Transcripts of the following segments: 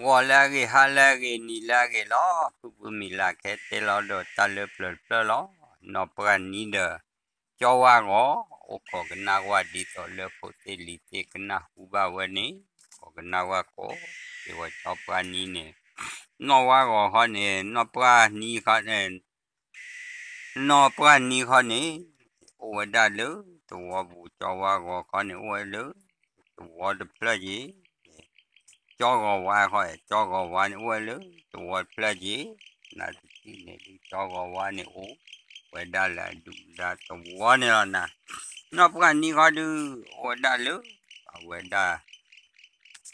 ဂီၤလၢအဂ့ၤ ဟါလၢအဂ့ၤ နံၤလၢအဂ့ၤလီၤ. ဖုဖုမံၤလၢ်ခဲ တဲလီၤဒီးတၢ်လၢပျၢၤတဖျၢၣ်လီၤ. နီၢ်ပှၢ်နံၤဒီး ကၠီဝါဂီၤ အိၣ်ခိးကနၣ်ဝဲဒ်သိးလၢဖိသ့ၣ်လံၤသ့ၣ်ကနၣ်ဟူဘၣ်ဝဲန့ၣ် ခိးကနၣ်ဝဲကိး က့ၤဝဲကၠီပှၢ်နံၤန့ၣ် နီၢ်ဝါဂီၤခီန့ၣ် နီၢ်ပှၢ်နံၤခီန့ၣ် နီၢ်ပှၢ်နံၤခီန့ၣ် အိၣ်ဝဲဒၣ်လၢသဝီပူၤ ကၠီဝါဂီၤခီန့ၣ် အိၣ်ဝဲလၢသဝီတဖျၢၣ်က့ၤ ကၠီဂီၤဝါခီ ကၠီဂီၤဝါန့ၣ် အိၣ်ဝဲလၢသဝီတဖျၢၣ်က့ၤ နတထံၣ်န့ၣ်ဒုး ကၠီဂီၤဝါန့ၣ်အိၣ်ဝဲဒၣ်လၢအဒုၣ်ဒါသဝီန့ၣ်လီၤနၤ. နီၢ်ပှၢ်နံၤခီဒုး အိၣ်ဝဲဒၣ်လၢ အဝဲဒၣ်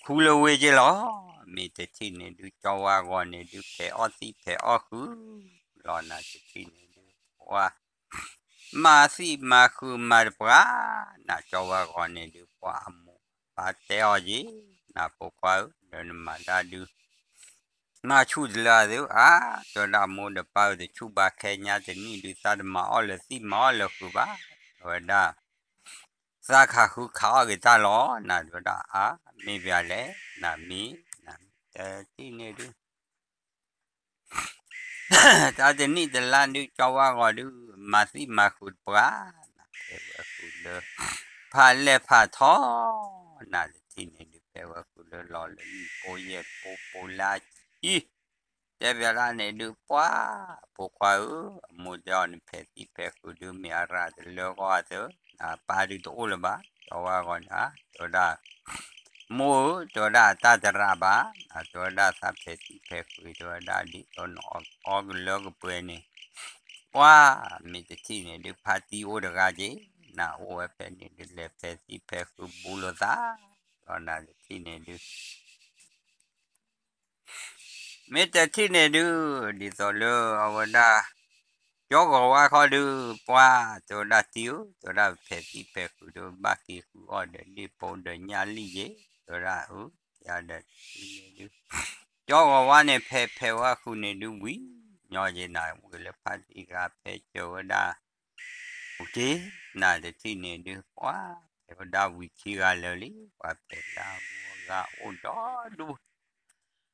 ခူလၢဝ့ၢ်က့ၤလီၤ. မ့ၢ်တထံၣ်န့ၣ်ဒုး ကၠီဝါဂီၤန့ၣ်ဒုး ဖဲးအီၣ်သံၣ်ဖဲးအီၣ်ဃုာ်လီၤ နတထံၣ်န့ၣ်ဒုး ပှၤ မၤသံၣ်မၤဃုာ်မၤတပှၤ နကၠီဝါဂီၤန့ၣ်ဒုး ပှၤအမိၢ်ပၢ်တဲအီၤက့ၤ နဖိခွါဧၢ လၢနမၤတၢ်ဒုး မၤဆူၣ်တလၢအသုဧါ တဲဝဲဒၣ် မိၢ်ဒီးပၢ်ဧၢ တဆူၣ်ဘၣ် ခဲညါတနံၣ်ဒုး သးတမၤအီၣ်လၢသံၣ်မၤအီၣ်လၢဃုာ်ဘၣ် တဲဝဲဒၣ် သးခးဃုခးအီၣ်က့ၤတၢ်လီၤ နတဲဝဲဒၣ် အါ မ့ၢ်ပှၤလဲၣ် နမ့ၢ် နမ့ၢ်တထံၣ်န့ၣ်ဒုး တၢ်တနံၣ်တလါဒုး ကၠီဝါဂီၤဒုး မၤသံၣ်မၤဃုာ်တပှၤ နဖဲးဝဲဃုာ်လၢ ဖးလဲၢ်ဖးထီ နတထံၣ်န့ၣ်ဒုး ဖဲးဝဲဃုာ်လၢလီၤလၢနံၣ်ဖိယဲၢ်ဖိပိလါဆံ တဲဘၣ်ဒၣ်န့ၣ်ဒုး ပှၤ ဖိခွါဧၢ အမိၢ်တဲအီၤန့ၣ် ဖဲးသံၣ်ဖဲးဃုာ်ဒုး မ့ၢ်အရၤတလၢဂီၢ်အသး နပၢ်ဒုးတအိၣ်လၢၤဘၣ် ကၠီဝါဂီၤန့ၣ် တဲဝဲဒၣ် မိၢ်ဧၢ တဲဝဲဒၣ် အတၢ်တရၤဘၣ် တဲဝဲဒၣ် သးဖဲးသံၣ်ဖဲးဃုာ် တဲဝဲဒၣ် ဒ်သိးနအီၣ်ကလၢကပှဲၤန့ၣ် ပှၤ မ့ၢ်တထံၣ်န့ၣ်ဒုး ဖါတံၢ်အိၣ်တဂၤက့ၤ နအိၣ်ဝဲဖဲန့ၣ်ဒုး လဲၤဖဲးသံၣ်ဖဲးဃုာ်ဘူးလိာ်သး ဒီးနတထံၣ်န့ၣ်ဒုး မ့ၢ်တထံၣ်န့ၣ်ဒုး ဒ်သိးလၢအဝဲဒၣ် ကၠီဂီၤဝါခီဒုး ပှၤ တဲဝဲဒၣ်တံၢ်ဧၢ တဲဝဲဒၣ် ဖဲးသံၣ်ဖဲးဃုာ်ဒုး ဘၣ်က့ၤဃုာ်အီၣ်ဒီးဒ့ၣ်ဖိဒီးညၣ်လံၣ်က့ၤ တဲဝဲဒၣ် အၢ ယၤဒီးတထံၣ်န့ၣ်ဒုး ကၠီဂီၤဝါန့ၣ် ဖဲးဖဲးဝဲဃုာ်န့ၣ်ဒုး ဝံၤညီက့ၤနၤ ဝံၤလၢဖါတံၢ်ဂၤဖဲးစၢၤဝဲဒၣ် အိၣ်က့ၤ နတထံၣ်န့ၣ်ဒုး ပှၤ ဖဲးဝဲဒၣ်ဝံၤခံဂၤလၢာ်လံ ပှၤဖဲးလၢဂၤအိၣ်ဒီဒူၣ်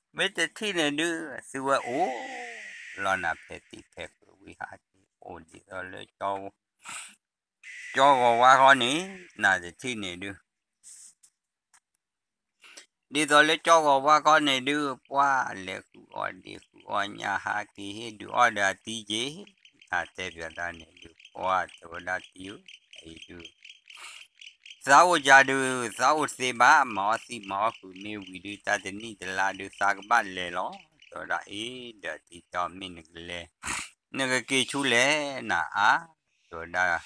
မ့ၢ်တထံၣ်န့ၣ်ဒုး သုဝဲအိၣ်လီၤနၤ ဖဲးသံၣ်ဖဲးဃုာ်ဝံၤဟးက့ၤအိၣ်ဒ်သိးလၢ ကၠီဂီၤဝါခီန့ၣ် နတထံၣ်န့ၣ်ဒုး ဒ်သိးလၢကၠီဂီၤဝါခီန့ၣ်ဒုး ပှၤလဲၤဃုာ်အီၣ်ဒ့ၣ်ဃုာ်အီၣ်ညၣ်ဟးက့ၤဟ့ၣ်ဒုးအီၣ်ဒီးအတံၢ်က့ၤ နတဲဘၣ်ဒၣ်န့ၣ်ဒုး ပှၤတဲဝဲဒၣ်တံၢ်ဧၢ အံၤဒုး သးအိၣ်ကၢ်ဒုး သးအိၣ်တသ့ဘၣ် မၤအီၣ်သံၣ်မၤအီၣ်ဃုာ်မ့ၢ်ဝံၤဒုး တၢ်တနံၣ်တလါဒုး သးကဘၣ်လဲၤလီၤ တဲဝဲဒၣ်အံၤဒီးတံၢ်တဲအီၤ မ့ၢ်နကလဲၤ နကက့ၤဆူလဲၣ် နအါ တဲဝဲဒၣ်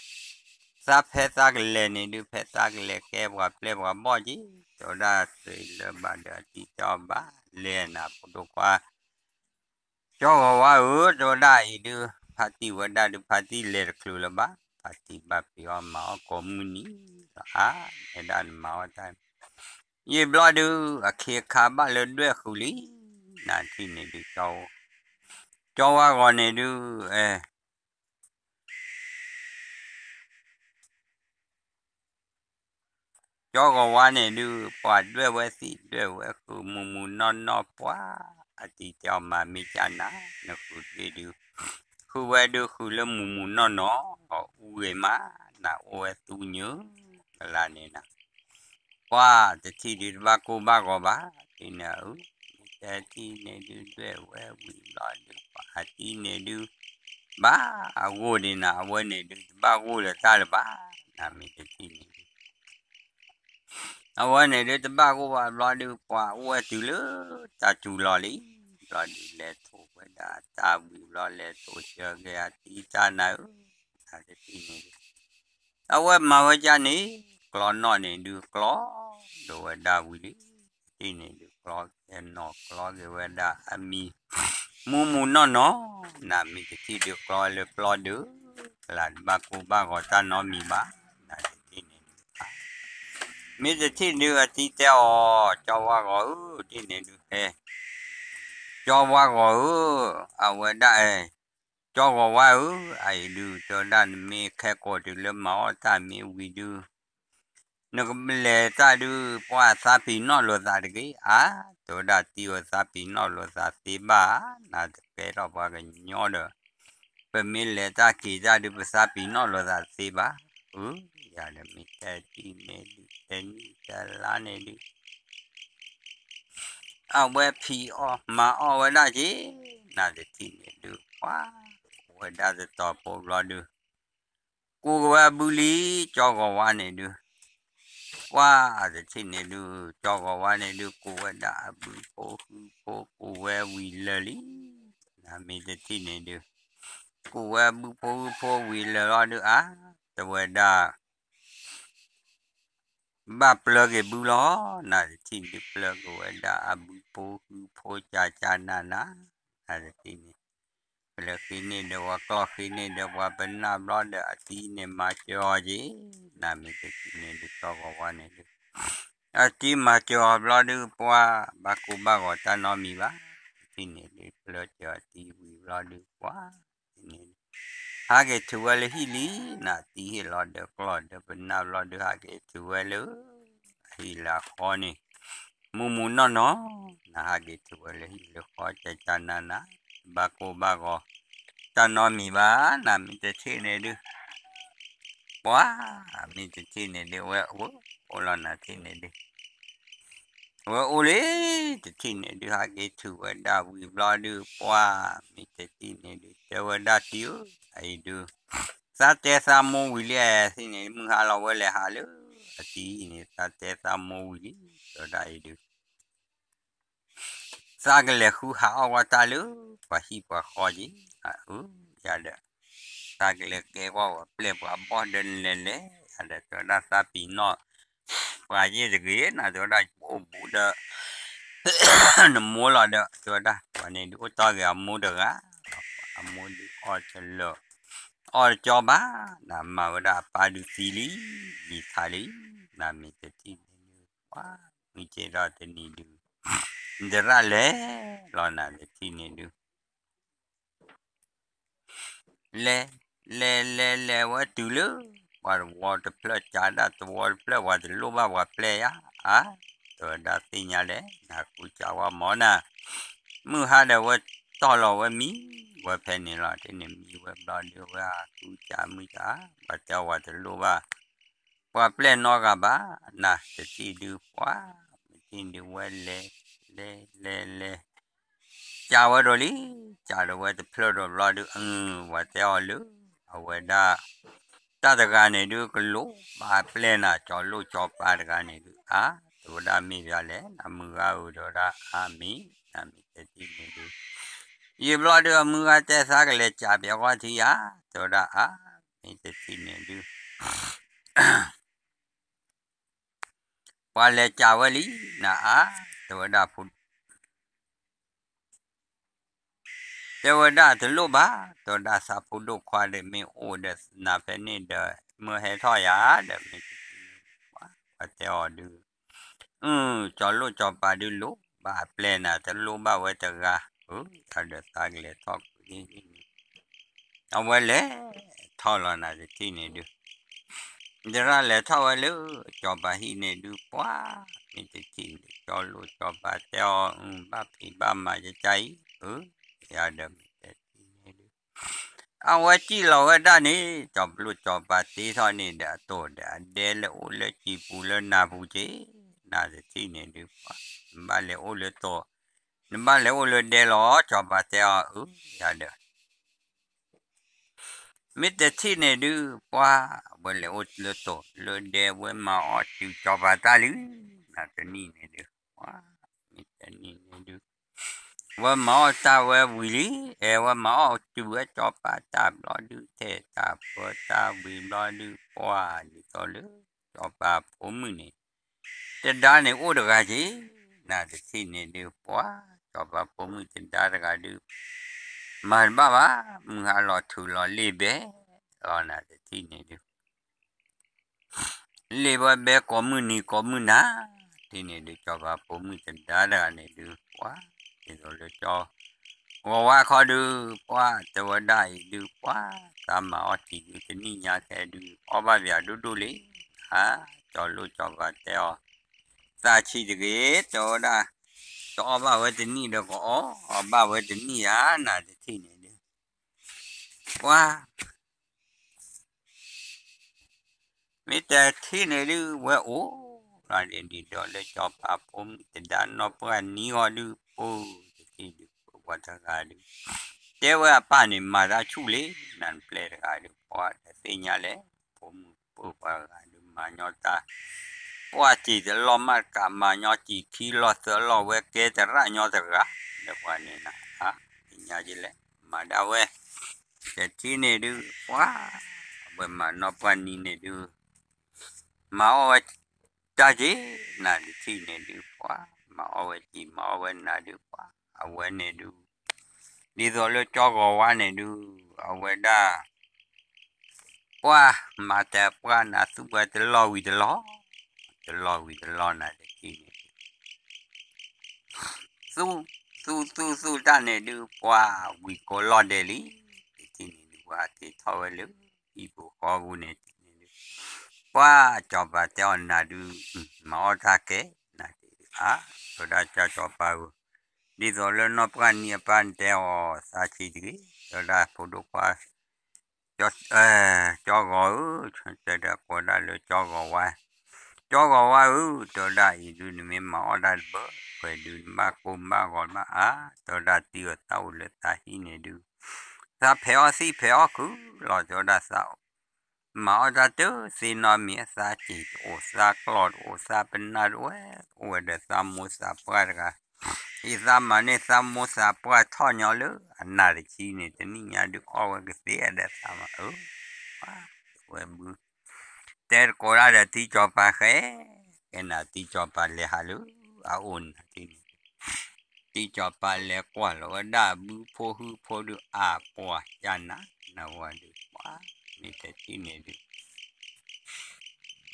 သးဖဲသးကလဲၤန့ၣ်ဒုး ဖဲသးကလဲၤကဲပှၤပျဲၢ်ပှၤဘီၣ်က့ၤ တဲဝဲဒၣ် တလၢဘၣ်ဒီးအတံၢ်တဲအီၤဘၣ်လဲၤနၤ ဖိဒိၣ်ခွါ ကၠီဂီၤဝါဧၢ တဲဝဲဒၣ်အံၤဒုး ဖါတံၢ်ဝဲဒၣ်ဒုး ဖါတံၢ်လဲၤတချုးလၢၤဘၣ် ဖါတံၢ်ဘၣ်ပျံၤအီၣ်မၤအီၣ်ကိးမုၢ်နံၤလီၤ အါ တဲဒၣ်နမၤအီၣ်တၢ် ယံာ်ဘျီဒုး အခ့အခါဘၣ်လၢဒွဲၣ်ဃုာ်လံ နတထံၣ်န့ၣ်ဒုး ကၠီဝါဂီၤန့ၣ်ဒုး ကၠီဂီၤဝါန့ၣ်ဒုး ပှၤဒွဲၣ်ဝဲသံၣ်ဒွဲၣ်ဝဲဃုာ် မုာ်မုာ်နီၢ်နီၢ်ပှၤ အတံၢ်တဲအီၤမၤမ့ၢ်ကၢ်နၤ နဃုာ်တဘ့ၣ်ဒုး ဃုာ်ဝဲဒုးဃုာ်လၢမုာ်မုာ်နီၢ်နီၢ် အူဂ့ၤမး နအိၣ်ဝဲသူညၣ် ကလါန့ၣ်နၤ ပှၤတထံၣ်ဒုးတဘၣ်ကိၢ်ဘၣ်ဂီၤဘၣ် တထံၣ်န့ၣ်ဧၢ တထံၣ်န့ၣ်ဒုးဒွဲၣ်ဝဲဝံၤဘျီဒုး ပှၤအတံၢ်န့ၣ်ဒုး ဘၣ်အဂီၢ်န့ၣ်နၤ အဝဲန့ၣ်ဒုးတဘၣ်ဂီၢ်လၢၤတၢ်လၢၤဘၣ် နမ့ၢ်တထံၣ်န့ၣ်ဒုး အဝဲန့ၣ်ဒုးတဘၣ်ဂီၢ်ဘၣ်ဘျီဒုး ပှၤအိၣ်ဝဲတုၤလၢတၢ်စူၤလီၤလံ ဘျီဒုးလဲၤထိးဝဲဒၣ်တၢ်ဝံၤဘျီ လဲၤထိးဆၢက့ၤအတံၢ်တၢ်နၤဧၢ နတထံၣ်န့ၣ်ဒုး အဝဲမၤဝဲဒ်န့ၣ် ကျီနီၣ်န့ၣ်ဒုးကျီ ဒိးဝဲဒၣ်ဝံၤလံ တထံၣ်န့ၣ်ဒုး ကျီကဲနီၣ်ကျီက့ၤဝဲဒၣ်အမံၤ မုာ်မုာ်နီၢ်နီၢ် နမ့ၢ်တထံၣ်ဒုးကျီလၢပျီဒုး ကလါတဘၣ်ကိၢ်ဘၣ်ဂီၤတၢ်နီတမံၤဘၣ် နတထံၣ်န့ၣ်ဒုး မ့ၢ်တထံၣ်ဒုးအတံၢ်တဲအီၤ ကၠီဝါဂီၤဧၢ တထံၣ်န့ၣ်ဒုး ဟဲ ကၠီဝါဂီၤဧၢ အဝဲဒၣ်အဲ ကၠီဂီၤဝါဧၢ အအံၤဒုး တဲဝဲဒၣ်နမ့ၢ်ခဲကိာ်တုၤလၢမၤအီၣ်တၢ်မ့ၢ်ဝံၤဒုး နကလဲၤတၢ်ဒုး ပှၤသးပ့ၤနီၣ်လိာ်သးတဂ့ၤဧါ, တဲဝဲဒၣ်တံၤဧၢ သးပ့ၤနီၣ်လိာ်သးသ့ဘၣ်, နၤတကဲထီၣ်ပှၤကညီဒီး ပမ့ၢ်လဲၤတၢ်က့ၤတၢ်ဒုး ပသးပ့ၤနီၣ်လိာ်သးသ့ဘၣ်, အၢ ယၤဒီးမ့ၢ်တဲတံၤန့ၣ်ဒုး တဲနံၣ်တဲလါန့ၣ်ဒုး အဝဲဖံးအီၣ်မၤအီၣ်ဝဲဒၣ်က့ၤ, နၤတထံၣ်န့ၣ်ဒုး ပှၤ အိၣ်ဝဲဒၣ်တတီၤဖိဘျီဒုး ကိးက့ၤဝဲအဘုလံ ကၠီဂီၤဝါန့ၣ်ဒုး ပှၤတထံၣ်န့ၣ်ဒုး ကၠီဂီၤဝါန့ၣ်ဒုး ကိးဝဲဒၣ်အဘုဖိဟုဖိ ကိးဝဲဝံၤလၢာ်လံ, နၤမ့ၢ်တထံၣ်န့ၣ်ဒုး ကိးဝဲအဘုဖိဟုဖိဝံၤလၢာ်လီၤဒုး အါ တဲဝဲဒၣ် ဘၣ်ပျၢက့ၤဘုလီၤ, နၤတထံၣ်ဒုး ပျၢက့ၤဝဲဒၣ်အဘုဖိဟုဖိ ကၠးကၠးနးနး, နၤတထံၣ်န့ၣ် ပျၢဃ့န့ၢ်ဒီးပှၤ ကျီၢ်ဃ့န့ၢ်ဒီးပှၤ ပနၢ်ဘျီဒီးအသံန့ၣ် မၤစၢၤအီၤက့ၤ, နၤမ့ၢ်တထံၣ်န့ၣ်ဒုး ကၠီဂီၤဝါန့ၣ်ဒုး အသံမၤစၢၤအီၤဘျီဒုး ပှၤ ဘၣ်ကိၢ်ဘၣ်ဂီၤတၢ်နီတမံၤဘၣ်, တထံၣ်န့ၣ်ဒုး ပျၢစၢၤအသံဝံၤဘျီဒုး ပှၤ ဟးက့ၤထုးဝဲလၢဟံၣ်လံ, နၤသံဟ့ၣ်လီၤဒီးကျီၢ်ဒီးပနၢ်ဘျီဒုး ဟးက့ၤထုးဝဲလၢ အဟံၣ်လၢအဃီန့ၣ် မူးမူးနီၢ်နီၢ်, နၤဟးက့ၤထုးဝဲလၢဟံၣ်လၢဃီ ကၠးကၠးနးနး, ဘၣ်ကိၢ်ဘၣ်ဂီၤ တၢ်နီတမံၤဘၣ်, နၤမ့ၢ်တထံၣ်န့ၣ်ဒုး ပှၤ မ့ၢ်တထံၣ်န့ၣ်ဒုး ဝဲအိၣ် အိၣ်လီၤ နၤထံၣ်န့ၣ်ဒုး ဝဲအိၣ်လံ, တထံၣ်န့ၣ်ဒုး ဟးက့ၤထုးဝဲဒၣ်ဝံၤဘျီဒုး ပှၤ မ့ၢ်တထံၣ်န့ၣ်ဒုး တဲဝဲဒၣ်တံၤဧၢ, အအံၤဒုး သးတဲသးမိၢ်ဝံၤလံ, တထံၣ်န့ၣ် မုၢ်ဟါလီၤဝဲလဲၤဟးလၢ အသံအံၤန့ၣ် သးတဲသးမိၢ်ဝံၤလံ, တဲဝဲဒၣ်အံၤဒုး သးကလဲၤဃုဟးအီၣ်ဝဲတၢ်လၢ ပှၤဟံၣ်ပှၤဃီက့ၤ, အၢ ယၤဒီး သးကလဲၤကဲကွၢ်ဝဲပျဲၢ်ပှၤဘီၣ်ဒီးနလဲၤလဲၤ, ယၤဒီးတဲဝဲဒၣ် သးပ့ၤနီၣ် ပှၤယ့ၢ်တဂ့ၤ, နၤတဲဝဲဒၣ် ယအိၣ်ဘူးဒီး နမိၢ်လီၤဒီး တဲဝဲဒၣ် ပှၤန့ၣ်ဒုးအိၣ်တီၢ်ဂ့ၤအမိၢ်တဂၤ, အမိၢ်ဒုးအီၣ်တလၢာ် အီၣ်တကၠီဘၣ်, နၤမၤဝဲဒၣ်အပၢ်ဒုးသံလံ, ယံာ်ခါလံ, နၤမ့ၢ်တထံၣ်န့ၣ်ဒုး ပှၤ မုၢ်က့ၤဒီးတနံၤဒုး နတရၣ်လဲၤလီၤ နၤတထံၣ်န့ၣ်ဒုး လဲၤ လဲၤ လဲၤ လဲၤဝဲတုၤလၢ ပှၤတဝီတဖျၢၣ် ကးဒၣ်တဝီတဖျၢၣ် ပှၤတလိၣ်ဘၣ်ပှၤပျဲၢ်ယါ, အါ တဲဝဲဒၣ်သ့ၣ်ညါလဲၣ် နၤဃုကးဝဲမၢ်နၤ, မုၢ်ဟါဒီးဝဲတီၢ်လီၤဝဲမံ ဝဲဖဲန့ၣ်လီၤ, တန့ၣ်မံဝဲဘျီဒုး ဝဲဃုကးမုၢ်ကး ပှၤတဲအီၤပှၤတလိၣ်ဘၣ် ပှၤပျဲၢ်နီတဂၤဘၣ်, နၤတထံၣ်ဒုး ပှၤ မ့ၢ်တထံၣ်ဒုးဝဲလဲၤ လဲၤ လဲၤ လဲၤ ကးဝဲဒီးလံ, ကးဒီးဝဲတဖျၢၣ်ဒီးဘျီဒုး အၢ ပှၤတဲအီၤလၢ အဝဲဒၣ် တၢ်တဂၤန့ၣ်ဒုး ကလိၣ်ဘၣ်ပျဲၢ်နၤ ကၠီလိၣ်ကၠီပၤတဂၤန့ၣ်ဒုး အါ တဲဝဲဒၣ်မ့ၢ်ပှၤလဲၣ် နမုၢ်ဂၤဧၢ တဲဝဲဒၣ် အါမ့ၢ် နၤမ့ၢ်တထံၣ်န့ၣ်ဒုး ယံာ်ဘျီဒုး အမုၢ်ဂၤတဲသးကလဲၤကးပှၤဂီၢ်ထံယါ, တဲဝဲဒၣ် အါ မ့ၢ်တထံၣ်န့ၣ်ဒုး ပှၤလဲၤကးဝဲလံ နၤအါ, တဲဝဲဒၣ် တဲဝဲဒၣ်တလိၣ်ဘၣ်, တဲဝဲဒၣ်သးဖိဒိၣ်ခွါဒီး မ့ၢ်အိၣ်ဒီးနၤဖဲန့ၣ်ဒီး မၢဟဲထီၣ်ယၤဒီး မ့ၢ်တထံၣ်န့ၣ် ပှၤတဲအီၤဒုး အၢ ကၠီလိၣ်ကၠီပၤဒုးလိၣ်ဘၣ်အပျဲၢ်နၤ တလိၣ်ဘၣ်ဝဲတဂၤ, အၢ ဒီးသးကလဲၤထီၣ်ကွံာ်န့ၣ် အဝဲလဲၤထီၣ်လီၤ နၤတထံၣ်န့ၣ်ဒုး တရၣ်လဲၤထီၣ်ဝဲလၢ ကၠီပၤဟံၣ်န့ၣ်ဒုး ပှၤ မ့ၢ်တထံၣ်န့ၣ် ကၠီလိၣ်ကၠီပၤတဲအီၤ အၢ ဘၣ်ဖံးဘၣ်မၤကကါအံၤ အၢ ယၤဒီးမ့ၢ်တထံၣ်န့ၣ်ဒုး အဝဲစံၣ်လီၤဝဲဒၣ်န့ၣ် ကၠီလိၣ်ကၠီပၤတ့ထီၣ်န့ၣ်ဒီး အတိၢ်ဒီးအဒဲလၢအိၣ်လၢစံာ်ပူၤလၢနၢ်ပူၤက့ၤ နၤတထံၣ်န့ၣ်ဒုး ပှၤ နဘၣ်လဲၤအိၣ်လၢတိၢ် နဘၣ်လဲၤအိၣ်လၢဒဲလီၤ ကၠီပၤတဲအီၤ အၢ ယၤဒီး မ့ၢ်တထံၣ်န့ၣ်ဒုး ပှၤ အဝဲလဲၤအိၣ်လၢတိၢ်လၢဒဲ ဝဲမၤအီၣ်တုၤကၠီပၤတၢ်လံ, နၤတနံၣ်န့ၣ်ဒုး ပှၤ မ့ၢ်တနံၣ်န့ၣ်ဒုး ဝဲမၤအီၣ်တၢ်ဝဲဝံၤလံ, အဲ ဝဲမၤအီၣ်တုၤဝဲကၠီပၤတၢ်ဘျီဒုး ထဲတၢ်ပၢတၢ်ဝံၤဘျီဒုး ပှၤ ဒ်သိးလၢ ကၠီပၤဖိမုၣ်န့ၣ် တဒါန့ၣ်အိၣ်တဂၤက့ၤ, နၤတထံၣ်န့ၣ်ဒုး ပှၤ ကၠီပၤဖိမုၣ်တဒါတဂၤဒုး မၤတဘၣ်ဘၣ်, မုၢ်ဟါလီၤထုးလီၤလ့ၣ်ဘဲလီၤ နၤတထံၣ်န့ၣ်ဒုး လ့ၣ်ဘဲဘဲကိးမုၢ်နံၤကိးမုၢ်နၤ, တထံၣ်န့ၣ်ဒုး ကၠီပၤဖိမုၣ်တဒါတဂၤန့ၣ်ဒုး ပှၤ ဒ်သိးလၢကၠီ ဂီၤဝါခီဒုး ပှၤ တဲဝဲဒၣ်အံၤဒုး ပှၤ သးမၤအီၣ်စံာ်ဒုး တနံၣ်ညါခဲဒုး အီၣ်ဘၣ်ပှၤဒိၣ်ဒိၣ်လံ, ဟါ ကၠီလိၣ်ကၠီပၤတဲအီၤ, သးဆံးတဂ့ၤ တဲဝဲဒၣ်, တအီၣ်ဘၣ်ဝဲတနံၣ်ဒီးကအီၣ်, အီၣ်ဘၣ်ဝဲတနံၣ်ဧါ နၤတထံၣ်န့ၣ်ဒုး, ပှၤ မ့ၢ်တထံၣ်န့ၣ်ဒုး ဝဲအိၣ်လီၤဒ်ဒီးလၢ ကၠီပၤဖိမုၣ်တဒါနီၢ်ပှၢ်နံၤဂီၢ်ဒုး ပၢ်တထံၣ်ဒုး ပၢ်ပှၤတဂၤဒုး တဲဝဲအပၢ်န့ၣ် မၤတၢ်ဆူၣ်လံ နၤနပျဲၢ်တဂၤဒုး ပှၤတသ့ၣ်ညါလဲၣ်, ဖိမုၣ်ပၢ်ပှၤတဂၤဒုး မၤညီတၢ် ပှၢ်စံးတလီၢ်မးတကး မၤညီစံးခံလီၢ်သၢလီၢ် ဝဲကဲတရၣ်ညီတဂၤ လၢပှၤန့ၣ်နၤ အါ သ့ၣ်ညါယလဲၣ် မၤဒၣ်ဝဲ တထံၣ်န့ၣ်ဒုး ပှၤ အဝဲမၤနီၢ်ပှၢ်နံၤန့ၣ်ဒုး မၤအီၣ်ဝဲတၢ်က့ၤ နၤတထံၣ်န့ၣ်ဒုး ပှၤ မၤအီၣ်ဝဲက့ၤ မၤအီၣ်ဝဲနၤဒုး ပှၤ အဝဲန့ၣ်ဒုး ဒ်သိးလၢကၠီဂီၤဝါန့ၣ်ဒုး အဝဲဒၣ် ပှၤ မၤတၢ်ပှၢ်နၤသူၣ်ဝဲတလီၢ်ဝံၤတလီၢ် တလီၢ်ဝံၤတလီၢ်နၤတထံၣ်န့ၣ်ဒုး သူၣ် သူၣ်သူၣ်သူၣ်တၢ်န့ၣ်ဒုး ပှၤဝံၤကိးလီၢ်ဒဲးလံ, တထံၣ်န့ၣ်ဒုး ပှၤက့ၤထီၣ်ဝဲလၢ ဟံၣ်ပူၤဃီပူၤန့ၣ်ဒုး ပှၤကၠီပၤတဲအီၤနၤဒုး မၤအီၣ်တၢ်ကဲ နၤတထံၣ်ဒုး အါ တဲဝဲဒၣ်ကၠီပၤဧၢ, ဒ်သိးလၢနီၢ်ပှၢ်နံၤအပၢ်တဲအီၤ သးဆံးတဂ့ၤ တဲဝဲဒၣ်ဖိဒိၣ်ခွါ ကၠီဂီၤဧၢ, တဲဒၣ်ကိးဒၣ်လၢကၠီဂီၤဝါ, ကၠီဂီၤဝါဧၢ, တဲဝဲဒၣ်အံၤဒုး နမ့ၢ်မၤအီၣ်တၢ်တဘၢခွဲးဒုး နဘၣ်ကိၢ်ဘၣ်ဂီၤဘၣ်အါ, တဲဝဲဒၣ်တံၢ်အီၤသးအိၣ်လၢသးဟံၣ်န့ၣ်ဒုး သးဖဲးအီၣ်သံၣ်ဖဲးအီၣ်ခုလီၤ တဲဝဲဒၣ်သး မၤအီၣ်တၢ်တသ့နီတမံၤ သးစံးတအိၣ် သးကျီၢ်တအိၣ် သးပနၢ်တအိၣ် အိၣ်ဝဲဒီးသးမိၢ်သးပှၢ်တဂၤ, အံၤသးမၤန့ၢ်သးမိၢ်သးပှၢ်ထီၣ်ညီလၢအနၢ်တဆံန့ၣ် တနံၣ်ညါဒုးအီၣ်ဝဲကသ့အဒဲးသးမၤအၢ, ဝဲဘု တဲတကိးဒၣ်ဒီးတံၢ်ကၠီၤပၤဃဲ, ကဲနၤတံၢ်ကၠီၤပၤလဲၤဟးလၢအအိၣ်နၤတထံၣ်န့ၣ် တံၢ်ကၠီၤပၤလဲၤကွၢ်လီၤဝဲဒၣ်ဘုဖိဟုဖိဒုး အါပှၤကၢ်နၤ နဝၤဒုး ပှၤ မ့ၢ်တထံၣ်န့ၣ်ဒုး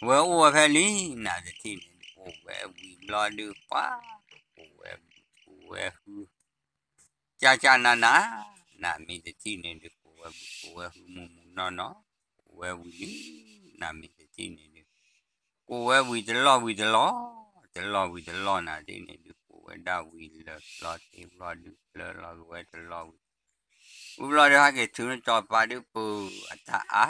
ဝဲအိၣ်ဝဲဖဲလံ နၤတထံၣ်န့ၣ်ဒုး အိၣ်ဝဲဝံၤဘျီဒုး ပှၤ ကိးဝဲဟု ကၢ်ကၢ်နၤနၤ, နမ့ၢ်တထံၣ်န့ၣ်ဒုး ကိးဝဲဟုမူးမူးနီၢ်နီၢ်, ကိးဝဲဝံၤလံ နမ့ၢ်တထံၣ်န့ၣ်ဒုး ကိးဝဲဝံၤတလီၢ်ဝံၤတလီၢ်, တလီၢ်ဝံၤတလီၢ်နၤတထံၣ်န့ၣ်ဒုး ကိးဝဲဒၣ်ဝံၤလၢာ်လီၤတ့ၢ်ဘျီဒုး လၢာ်လီၤကဝဲတလီၢ်ဝံၤ, ဝံၤဘျီဒုး ဟဲက့ၤထုးန့ၢ်ကၠီၤပၤဒုး ပၢၤအတၢ်အါ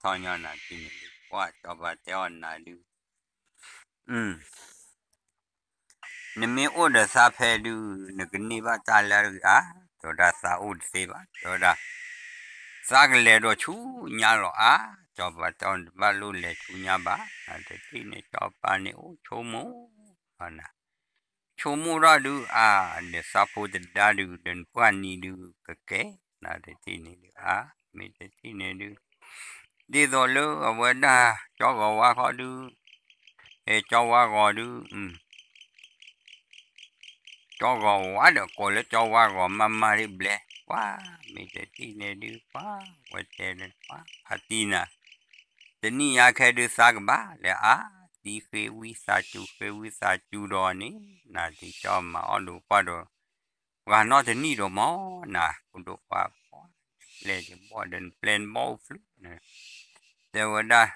ထီၣ်ညီနၤတထံၣ်န့ၣ်ဒုး ပှၤကၠီၤပၤတဲအီၤနၤဒုး နမ့ၢ်အိၣ်ဒီးသးဖဲဒုး နကန့ၢ်ဘၣ်တၢ်လၢအဂ့ၤအါ, တဲဝဲဒၣ်သးအိၣ်တသ့ဘၣ်, တဲဝဲဒၣ် သးကလဲၤဒီးဆူညါလီၤအါ, ကၠီၤပၤတဲအီၤနတဘၣ်လိၣ်လဲၤဆူညါဘၣ်, နတထံၣ်န့ၣ် ကၠီၤပၤန့ၣ်အိၣ်ဆိကမိၣ်လီၤနၤ ဆိကမိၣ်ထီၣ်ဒုးအါ, ဒီးသးဖိတဒါဒုး ဒီးနပှၢ်နံၤဒုးကကဲ, နတထံၣ်န့ၣ်ဒုး အါ မ့ၢ်တထံၣ်န့ၣ်ဒုး ဒ်သိးလၢအဝဲဒၣ် ကၠီဂီၤဝါဃီဒုး, အဲ ကၠီဝါဂီၤဒုး ကၠီဂီၤဝါဒီးကိးလၢကၠီဝါဂီၤမးမးဒ်ဘျဲၣ်, ပှၤ မ့ၢ်တထံၣ်န့ၣ်ဒုး ပှၤ ဝဲတဲလၢပှၤဖးတံၢ်နၤ, တနံၣ်ညါခဲဒုးသးကဘၣ်လဲၤအါ, တံၢ်ဃ့ဝံသးစူၤ ဃ့ဝံသးစူၤဒီးန့ၣ် နၤတံၢ်ကၠီမၤအီၣ်ဒိးကွၢ်ဒီး ပှၤနီတနံၣ်ဒီးမီၤ နၤ ဖိဒိၣ်ခွါ ပှၤပျဲၢ်တဘီၣ်ဒီးနပျဲၢ်နဘီၣ်အိၣ်ဖျုး, တဲဝဲဒၣ်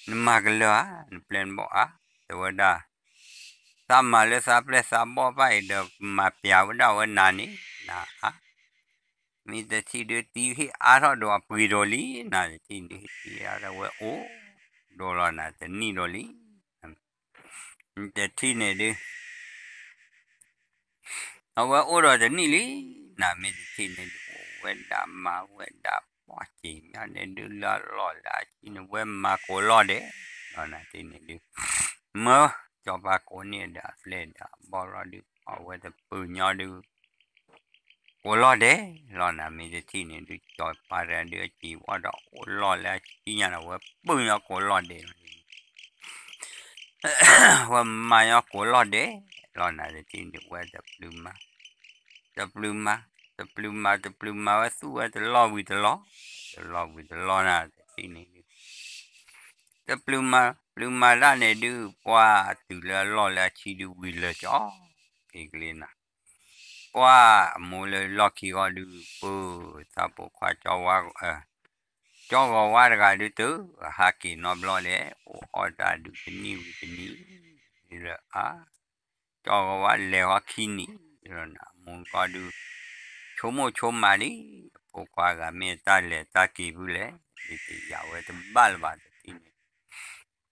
နမၤကလၢၤဧါ နပျဲၢ်နဘီၣ်ဧါ, တဲဝဲဒၣ် သးမၤလၢသးပျဲၢ်သးဘီၣ်ဘၣ်အံၤဒီး မၤပျးဝဲဒၣ်ဝဲနၤန့ၣ် နၤဧါ, မ့ၢ်တထံၣ်ဒုးတံၢ်ဟ့ၣ်အါထီၣ်ဒီးအပှ့ၤဒီးလံ နၤတထံၣ်ဒုးဟ့ၣ်အါထီၣ်ဝဲအိၣ် ဒိလီၤနၤတနံၣ်ဒီးလံ တထံၣ်န့ၣ်ဒုး အဝဲအိၣ်ဒီးတနံၣ်လံ, နမ့ၢ်တထံၣ်န့ၣ်ဒုး အိၣ်ဝဲဒၣ်မၤဝဲဒၣ်ပှၢ်စ့ၤမးန့ၣ်ဒုး လၢအလီၢ်လၢအဆံန့ၣ် ဝဲမၤကိးလီၢ်ဒဲးလီၤ နၤတထံၣ်န့ၣ်ဒုး မၢ ကၠီၤပၤကိးန့ၢ်ဒီးအပျဲၢ်ဒီးအဘီၣ်လီၤဒုး အဝဲတပၢၤညီဒုး ကိးလီၢ်ဒဲးလီၤ နမ့ၢ်တထံၣ်န့ၣ်ဒုး ကၠီၤပၤတဂၤဒုး အစံးဝဲဒီးအိၣ်လီၢ်လၢအဆံညါန့ၣ် ဝဲပၢၤညီကိးလီၢ်ဒဲးလီၤ ဝဲမၤညီကိးလီၢ်ဒဲးလီၤ နၤတထံၣ်န့ၣ် ဝဲတပျုးမၤ တပျုးမၤ တပျုးမၤ တပျုးမၤ ဝဲသူၣ်ဝဲတလီၢ်ဝံၤတလီၢ် တလီၢ်ဝံၤတလီၢ် နၤတထံၣ်န့ၣ်ဒုး တပျုးမၤ ပျုးမၤဒၣ်န့ၣ်ဒုး ပှၤတုၤလၢအလီၢ်လၢအဆံဒုး ဝံၤလၢာ်ကၠီ ဖံကလ့နၤ ပှၤအမိၢ်လၢလီၢ်ခံဂီၢ်ဒုး ပၢၤသးပိာ်ခွါကၠီဝါဂီၤ ကၠီဂီၤဝါတဂၤဒုးတဟးက့ၤနီတဘျီလဲၣ်, အိၣ်အီၣ်တၢ်ဒုးတနံၣ်ဝံၤတနံၣ်, ဒီးအါ, ကၠီဂီၤဝါလဲၤဃီခံနံၣ်, ဒီးနမူကီဒုး, ဆိကမိၣ်ဆိကမးလံ, ဖိခွါဂၤမ့ၢ်တၢ်လဲၤတၢ်က့ၤဖုလဲၣ်, ဒုးတယာ်ဝဲတဘၣ်လၢၤဘၣ်တထံၣ်န့ၣ်,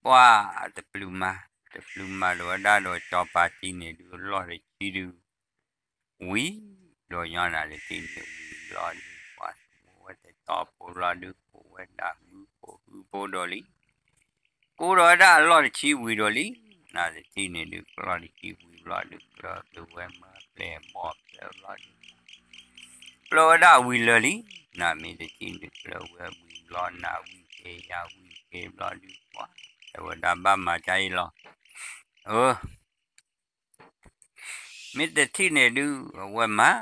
ပှၢ်တပျုၤမၤ, တပျုၤမၤဒီးဝဲဒၣ်ဒီးကၠီပၤထံန့ၣ်ဒုး အလီၢ်တဆံဒုး ဝံၤ, ဒီးညီနၤတထံၣ်န့ၣ်ဝံၤဘျီဒုး ပှၤဝဲတတီဖိဘျီဒုး ကိးဝဲဒၣ်ဟုဖိဟုဖိဒီးလံ, ကိးဒီးဝဲဒၣ်အလီၢ်တဆံဝံၤဒီးလံ, နတထံၣ်န့ၣ်ဒုး အလီၢ်တဆံဝံၤဘျီဒုး ကျၢၤဝဲမၤပျဲၢ်ဘီၣ်ပျဲၢ်ဘျီဒုး ပျၢၤဝဲဒၣ်ဝံၤလၢာ်လံ, နမ့ၢ်တထံၣ်န့ၣ်ဒုး ကျၢၤဝဲဝံၤဘျီ နဝံၤက့ၤယၤဝံၤက့ၤဘျီဒုး ပှၤ တဲဝဲဒၣ်ဘၣ်မၤဒ်အံၤလီၤ, အၢ မ့ၢ်တထံၣ်န့ၣ်ဒုး အဝဲမၤ,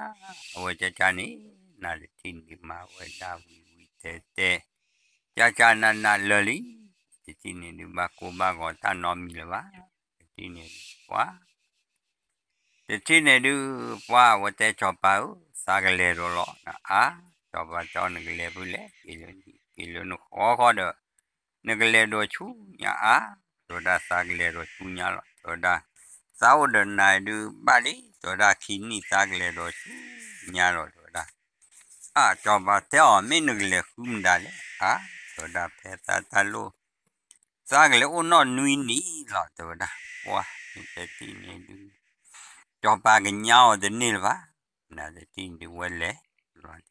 အဝဲကကန့ၣ်, နတထံၣ်န့ၣ်မၤဝဲဒၣ်ဝံၤဝံၤတဲတဲ, ကကနးနးလၢာ်လံ, တထံၣ်န့ၣ်ဒုး ဘၣ်ကိၢ်ဘၣ်ဂီၤတၢ်နီတမံၤလၢၤဘၣ်, တထံၣ်န့ၣ်ဒုး ပှၤ တထံၣ်န့ၣ်ဒုး ပှၤအဝဲတဲကၠီၤပၤဧၢ, သးကလဲၤဒီးလီၤ, နအါ, ကၠီၤပၤတဲအီၤ နကလဲၤဖုလဲၣ်, က့ၤလၢနဃီဃီဒီး နကလဲၤဒီးဆူညါအါ, တဲဝဲဒၣ်သးကလဲၤဒီးဆူညါလီၤ, တဲဝဲဒၣ် သးအိၣ်ဒီးနၤဒုးဘၣ်လံ, တဲဝဲဒၣ်ခံနံၣ်သးကလဲၤဒီးဆူညါလီၤ, တဲဝဲဒၣ် အါ, ကၠီၤပၤတဲအီၤ မ့ၢ်နကလဲၤဃုမတၤလဲၣ်, အါ, တဲဝဲဒၣ်ဖဲသးတၢ်လိၣ် သးကလဲၤအိၣ်နီၢ်နွံနံၣ်လီၤ, တဲဝဲဒၣ် ပှၤ မ့ၢ်တထံၣ်န့ၣ်ဒုး ကၠီၤပၤကညါအီၤတန့ၢ်လၢၤဘၣ်, နတထံၣ်န့ၣ်ဒုးဝဲလဲၤ,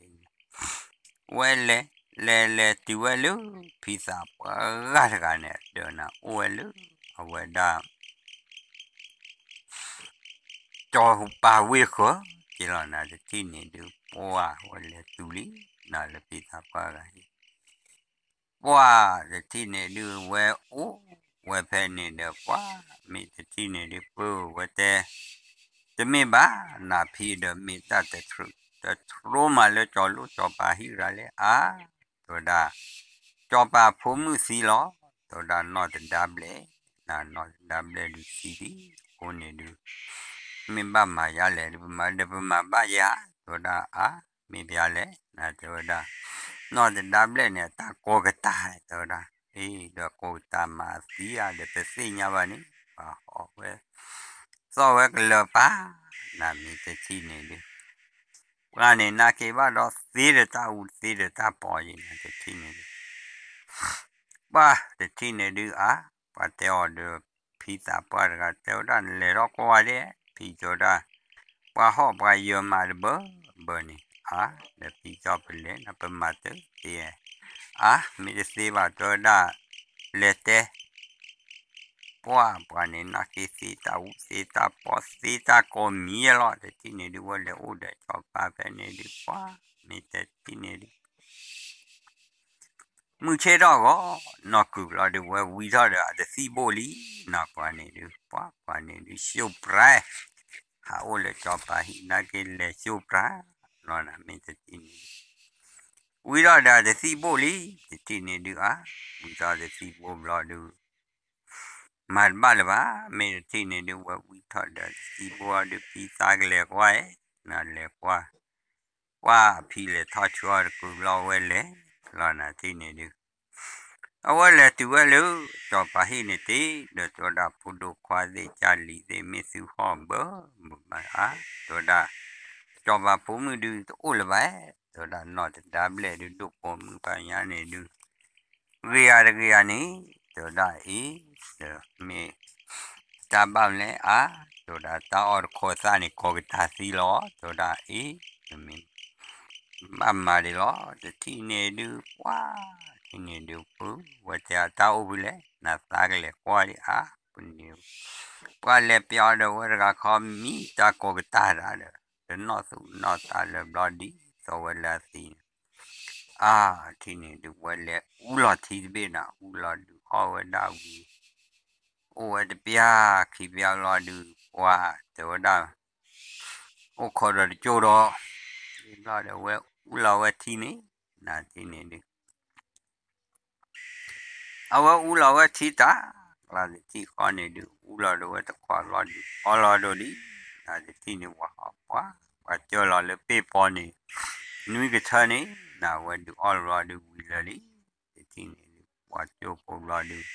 ဝဲလဲၤ, လဲၤလဲၤတုၤဝဲလၢ ဖံသးပှၢ်ဂၤတဂၤန့ၣ် အဒၢးန့ၣ် အိၣ်ဝဲလၢ အဝဲဒၣ် ကၠီၤပၤဝ့ၢ်ဃၢၤ, က့ၤလီၤနၤတထံၣ်န့ၣ်ဒုး ပှၤဝဲလဲၤတုၤလံ, နၤလၢဖံသးပှၢ်ဂၤအံၤ ပှၤတထံၣ်န့ၣ်ဒုး ဝဲအိၣ်ဝဲဖဲန့ၣ်ဒီး ပှၤမ့ၢ်တထံၣ်န့ၣ်ဒုး ပၢဝဲတဲ, တမ့ၢ်ဘၣ်, နၤဖံဒီးမ့ၢ်တၢ်တတြိမးလၢကၠီၤလိၣ်ကၠီၤပၤဟံၣ်ရၤလဲၣ်, အါ, တဲဝဲဒၣ် ကၠီၤပၤဖိမုၣ်သံလီၤ, တဲဝဲဒၣ်နီၢ်တဒါဘျဲၣ်, နနီၢ်တဒါဘျဲၣ်ဒုးသံလံ, အဃိန့ၣ်ဒုး မ့ၢ်ဘၣ်မၤယါလဲၣ်, ပမၤဒီးပမၤဘၣ်ယါ, တဲဝဲဒၣ်အါ, မ့ၢ်ဘၣ်ယါလဲၣ်, နတဲဝဲဒၣ် နီၢ်တဒါဘျဲၣ်န့ၣ် အတၢ်ကိးကတၢ်, တဲဝဲဒၣ်, အ့ ဒီးကိးကတၢ်မၤသံဧါဒီး ပသ့ၣ်ညါဘၣ်န့ၣ်, ပှၤဟီၣ်ဝဲ သီၣ်ဝဲကလၢၤပၢ်, နမ့ၢ်တထံၣ်န့ၣ်ဒုး ပှၤန့ၣ် နာ်က့ၤဘၣ်ဒီးသ့ဒီးတၢ်အူသ့ဒီးတၢ်ပီၤယံၤန့ၣ် တထံၣ်န့ၣ်ဒုး ပှၤတထံၣ်န့ၣ်ဒုးအါ, ပှၤတဲအီၤဒီး ဖံသးပှၢ်တဂၤ တဲဝဲဒၣ် နလဲၤထီၣ်ကွၢ်ဒဲး, ဖံတဲဝဲဒၣ် ပှၤဟီၣ်ပှၤယၢၤမးတဘၢဘၢန့ၣ်, အါ, ဒီးဖံကၠီပလဲၤ နပမၤတသ့, အါ, မ့ၢ်တသ့ဘၣ် တဲဝဲဒၣ် လဲၤတဲ ပှၤ ပှၤန့ၣ် နာ်က့ၤသ့တၢ်အူသ့တၢ်ပီၤသ့တၢ်ကိးမံၤလီၤ, တထံၣ်န့ၣ်ဒုး ဝဲလဲၤအိၣ်ဒီးကၠီၤပၤဖဲန့ၣ်ဒုး ပှၤ မ့ၢ်တထံၣ်န့ၣ်ဒုး မုၢ်ဆ့ၣ်ထီၣ်ဂီၤ နီၢ်ကုာ်ဘျီဒုး ဝဲဝံထီၣ်ဒီးအတသံၣ်ဘိၣ်လံ, နီၢ်ပှၤန့ၣ်ဒုး ပှၤ ပှၤန့ၣ်ဒုး စူၣ်ပြဲ ဟးအိၣ်လၢကၠီၤပၤဟံၣ် နာ်က့ၤလဲၤစူၣ်ပြဲ လီၤနၤ မ့ၢ်တထံၣ်န့ၣ် ဝံထီၣ်ဒီးတသံၣ်ဘိၣ်လံ, တထံၣ်န့ၣ်ဒုးအါ, ဝံထီၣ်တသံၣ်ဘိၣ်ဘျီဒုး မၤတဘၣ်လၢၤဘၣ်, မ့ၢ်တထံၣ်န့ၣ်ဒုး ဝဲဝံထီၣ်ဒီးတသံၣ်ဘိၣ်အီၤဒုး ဖံသးကလဲၤကွၢ်, နလဲၤကွၢ်, ကွၢ်ဖံလဲၤထီၣ်ဆူအီၤတကုာ်ဘျီဝဲလဲၤ, လီၤနၤထံၣ်န့ၣ်ဒုး အဝဲလဲၤတုၤဝဲလၢ ကၠီၤပၤဟံၣ်န့ၣ်တ့ၢ်, ဒီးတဲဝဲဒၣ် ဖိဒိၣ်ခွါသ့ၣ် ကၢ်လံၤသ့ၣ် မ့ၢ်သုဟီၣ်ဘၢ ဘၢမးဧါ, တဲဝဲဒၣ် ကၠီၤပၤဖိမုၣ်ဒုးတအိၣ်လၢၤဘၣ်, တဲဝဲဒၣ် နီၢ်တဒါဘျဲၣ်ဒုး ဒိၣ်ပိာ်မုၣ်ပညါန့ၣ်ဒုး ဂ့ၤဧါတဂ့ၤဧါန့ၣ်, တဲဝဲဒၣ်အ့ၣ်, ဒီးမ့ၢ် တၢ်ဘၣ်မလဲၣ်ဧါ, တဲဝဲဒၣ် တၢ်အီၣ်တခီသၣ်န့ၣ် ကိးကတၢ်သံလီၤ, တဲဝဲဒၣ်အ့ၣ်, မ့ၢ် ဘၣ်မၤဒံးလီၤ, တထံၣ်န့ၣ်ဒုး ပှၤ ထံၣ်န့ၣ်ဒုး ပှၤ ဝဲတဲအတၢ်အိၣ်ဖဲလဲၣ်, နသးကလဲၤကွၢ်ဒံးဧါ, ပှၤလဲၤပျီဒီးဝဲတဂၤခီ မံတၢ်ကိးကတၢ်ဒၣ်ဒီး တနီၣ်သူၣ်နီၣ်သးလၢၤဘျီဒ်သိးဝဲလၢအသံန့ၣ် အါ ထံၣ်န့ၣ်ဒုး ဝဲလဲၤအူလီၤထံတဘ့ၣ်နၤ အူလီၤဒုး ဟီၣ်ဝဲဒၣ်ဝံၤ အိၣ်ဝဲတပျၢ်ခံပျၢ်လီၤဒုး ပှၤ တဲဝဲဒၣ် အိၣ်ခိးဒီးတကၠိၢ်ဒီး ဘျီဒီးဝဲအူလီၤဝဲထံန့ၣ် နၤထံၣ်န့ၣ်ဒုး အဝဲအူလီၤဝဲထံတၢ် ကျါတထံၣ်ဃီန့ၣ်ဒုး အူလီၤဒီးဝဲတခွးဘျီဒုး အီလီၤဒိးလံ နၤတထံၣ်န့ၣ် ပှၤဟီၣ်ပှၤ ပှၤကၢလီၤလၢပ့ၢ်ပီန့ၣ် နွံကထၢန့ၣ် နၤဝဲဒုးအီလီၤဒုးဝံၤလၢာ်လံ တထံၣ်န့ၣ်ဒုး ပှၤကၠိဖိဘျီဒုး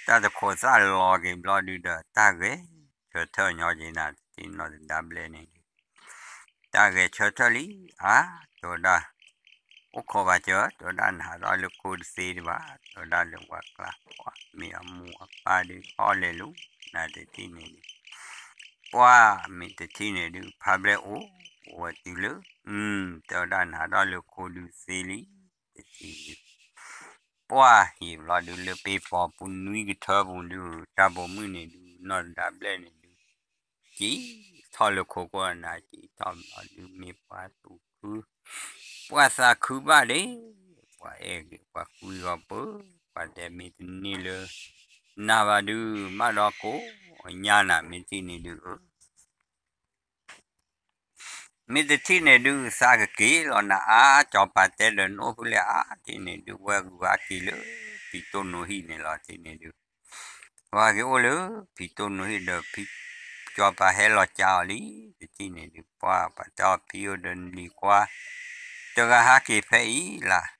တၢ်တခိးသၣ်လီၤက့ၤဘျီဒုးဒီး တၢ်ဂဲၤဆၢထၢၣ်ညီက့ၤနၤ တထံၣ်နီၢ်တဒါဘျဲၣ်န့ၣ်ဒုး တၢ်ဂဲၤဆၢထၢၣ်လံ အါ တဲဝဲဒၣ် အိၣ်ခိးဘၣ်စၢၤ တဲဝဲဒၣ် နဟးထီၣ်လၢခိတသ့ဒံးဘၣ် တဲဝဲဒၣ်လၢပှၤကျါ ပှၤမ့ၢ်အမိၢ်အပၢ်ဒုး ဟီၣ်လဲၤလူၤ နၤတထံၣ်န့ၣ်ဒုး ပှၤမ့ၢ်တထံၣ်န့ၣ်ဒုး ဖးဘျဲၣ်အိၣ်ဝဲတုၤလၢ တဲဝဲဒၣ် နဟးထီၣ်လၢခိဒုးသ့လံ တထံၣ်ဒုး ပှၤဟံၣ်ဘျီဒုး လၢပ့ၤပီၤပူၤနွံကထၢပူၤဒုး တၢ်ပိာ်မုၣ်န့ၣ်ဒုး နီၢ်တဒါဘျဲၣ်န့ၣ်ဒုး ကံထီၣ်လၢခိကိးနၤ ကံထီၣ်ဘျီဒုး မ့ၢ်ပှၤသူၣ်ခု ပှၤသးခုဘၣ်ဒ့ၣ် ပှၤအဲၣ်ဂ့ၤ ပှၤကွံဂီၤပၢ ပှၤတဲမ့ၢ်တန့ၢ်လၢ နၤဘၣ်ဒုး ဘၣ်ဒီးကိးညါနၤ မ့ၢ်တထံၣ်န့ၣ်ဒုး မ့ၢ်တထံၣ်န့ၣ်ဒုး သးကက့ၤလီၤနၤအါ စီၤပၤတဲဒီးနအိၣ်ဖုလဲၣ်အါ တထံၣ်န့ၣ်ဒုး ဝဲဂုၤဟးက့ၤလၢ ဖံတိၢ်နိဟံၣ်န့ၣ်လီၤ တထံၣ်န့ၣ်ဒုး ဝဲက့ၤအိၣ်လၢ ဖံတိၢ်နိဟံၣ်ဒီး ဖံ စီၤပၤဟဲလီၤကၢအီၤလံ တထံၣ်န့ၣ်ဒုး ပှၤပှၤတဲအီၤဖံအိၣ်ဒီးနလံၤခွါ တဂၤဟးက့ၤဖဲအံၤလၢ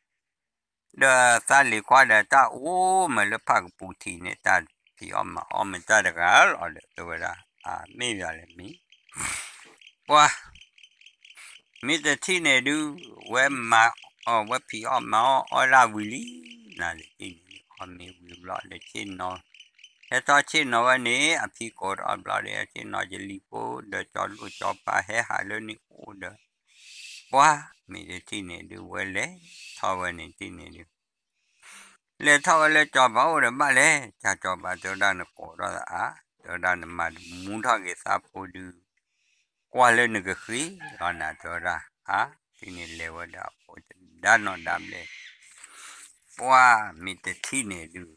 ဒီးသးလံၤခွါဒီးတၢ်အိၣ်မးလၢဖၣ်ကပူၤထံးန့ၣ် တၢ်ဖံးအီၣ်မၤအီၣ်မ့ၢ်တၢ်တဂၤလီၤဒီး တဲဝဲဒၣ် အမ့ၢ်ဘၣ်လဲၣ်မ့ၢ် ပှၤ မ့ၢ်တထံၣ်န့ၣ်ဒုး ဝဲမၤအီၣ် ဝဲဖံးအီၣ်မၤအီၣ်အီၣ်ဒၣ်ဝံၤလံ နၤတထံၣ်န့ၣ်ဒုး အီၣ်မ့ၢ်ဝံၤဘျီဒီးဆ့ၣ်နီၤ ဟဲထီၣ်ဆ့ၣ်နီၤဝဲန့ၣ် အဖံကိးထီၣ်ဘျီဒီး ဆ့ၣ်နီၤယလံၤဖိဒီး ကၠီလိၣ်ကၠီပၤဟဲဟးလၢန့ၣ်အိၣ်ဒီး ပှၤ မ့ၢ်တထံၣ်န့ၣ်ဒုး ဝဲလဲၤထီၣ်ဝဲန့ၣ်တထံၣ်န့ၣ်ဒုး လဲၤထီၣ်ဝဲလၢစီၤပၤအိၣ်ဒီးဘၣ်လဲၣ် ကၢ်စီၤပၤတဲဝဲဒၣ် နကိးထီၣ်သးအါ တဲဝဲဒၣ် နမၤတမူထီၣ်က့ၤသးဖိဒုး ကွၢ်လၢနကဃ့လီၤနၤ တဲဝဲဒၣ် အါ တထံၣ်န့ၣ်လဲၤဝဲဒီးအဖိတဒါနီၢ်ဒါဘျဲၣ် ပှၤ မ့ၢ်တထံၣ်န့ၣ်ဒုး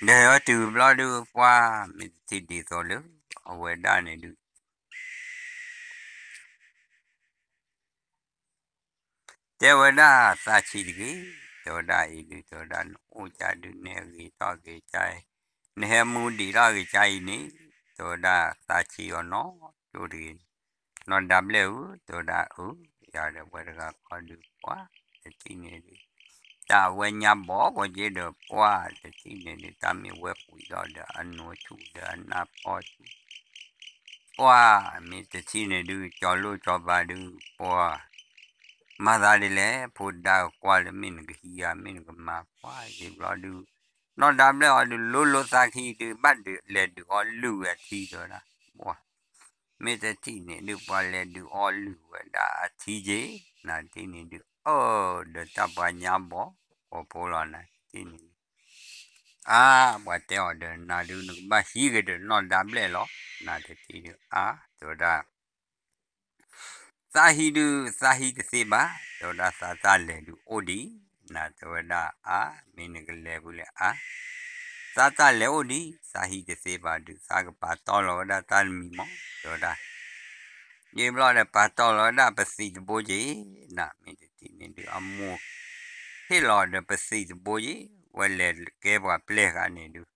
ဒီးဝဲတုၤဘျီဒုး ပှၤ မ့ၢ်တထံၣ်ဒ်သိးလၢ အဝဲဒၣ်န့ၣ်ဒုး တဲဝဲဒၣ်သးဆံးတဂ့ၤ, တဲဝဲဒၣ်အံၤဒုး တဲဝဲဒၣ်နအိၣ်ကၢဒုး နဟဲဂ့ၤထီၣ်ဂ့ၤကၢအံၤ, နဟဲမူဒံးထီၣ်ဂ့ၤကၢအံၤန့ၣ်, တဲဝဲဒၣ်သးဆံးအီၤနီၢ်ကၠိတဂ့ၤ, နီၢ်ဒါဘျဲၣ်ဧၢ, တဲဝဲဒၣ်အၢ, ယၤဒီးပှၤတဂၤခီဒုး ပှၤတထံၣ်န့ၣ်ဒုး တၢ်အဝဲညါဘီၣ်ပှၤက့ဒီး ပှၤတထံၣ်န့ၣ်ဒုး တၢ်မ့ၢ်ဝဲပှံၤဒီးဒီးအနိးဆူၣ်ဒီးအနၢ်ဖီဆူၣ် ပှၤမ့ၢ်တထံၣ်န့ၣ်ဒုး ကၠီၤလိၣ်ကၠီၤပၤဒုး ပှၤ မၤသးဒ်လဲၣ်, ဖိဒါကကွၢ်လၢမ့ၢ်နကဟံးဧါ မ့ၢ်နကမၤ ပှၤယံာ်ဘျီဒုး နီၢ်ဒါဘျဲၣ်အီၤဒုး လိၤလိၤသးကဟံးဒုး ဘၣ်ဒုးလဲၤဒုးအီၣ်လုၢ်ဝဲအထံ တဲဝဲဒၣ်, ပှၤ မ့ၢ်တထံၣ်န့ၣ်ဒုး ပှၤလဲၤဒုးအီၣ်လုၢ်ဝဲဒၣ်အထံက့ၤ, နၤတထံၣ်န့ၣ်ဒုး အၢ ဒီးတၢ်ပှၤညါဘီၣ် ပှၤဖိလီၤ နၤတထံၣ်န့ၣ်ဒုး အါ ပှၤတဲအီၤဒီး နၤဒုး နကဘၣ်ဟံးက့ၤဒီးနီၢ်ဒါဘျဲၣ်လီၤ, နၤတထံၣ်ဒုး အါ တဲဝဲဒၣ် သးဟံးဒုး သးဟံးတသ့ဘၣ်, တဲဝဲဒၣ်သးတၢ်လဲၤဒုးအိၣ်ဒံး, နၤတဲဝဲဒၣ်အါ မ့ၢ်နကလဲၤဖဲလဲၣ်အါ, သးတၢ်လဲၤအိၣ်ဒံး သးဟံးတသ့ဘၣ်ဒုး သးကပာ်တီလီၤဝဲဒၣ်တၢ်တမံၤမီၢ် တဲဝဲဒၣ် ယံာ်ဘျီဒီးပာ်တီလီၤဝဲဒၣ်ပသံးတဘိက့ၤ, နၤမ့ၢ်တထံၣ်န့ၣ်ဒုး အမိၢ် ဟ့ၣ်လီၤဒီးပသံးတဘိက့ၤ, ဝဲလဲၤကဲပှၤပျဲၢ်ဃာ်န့ၣ်ဒုး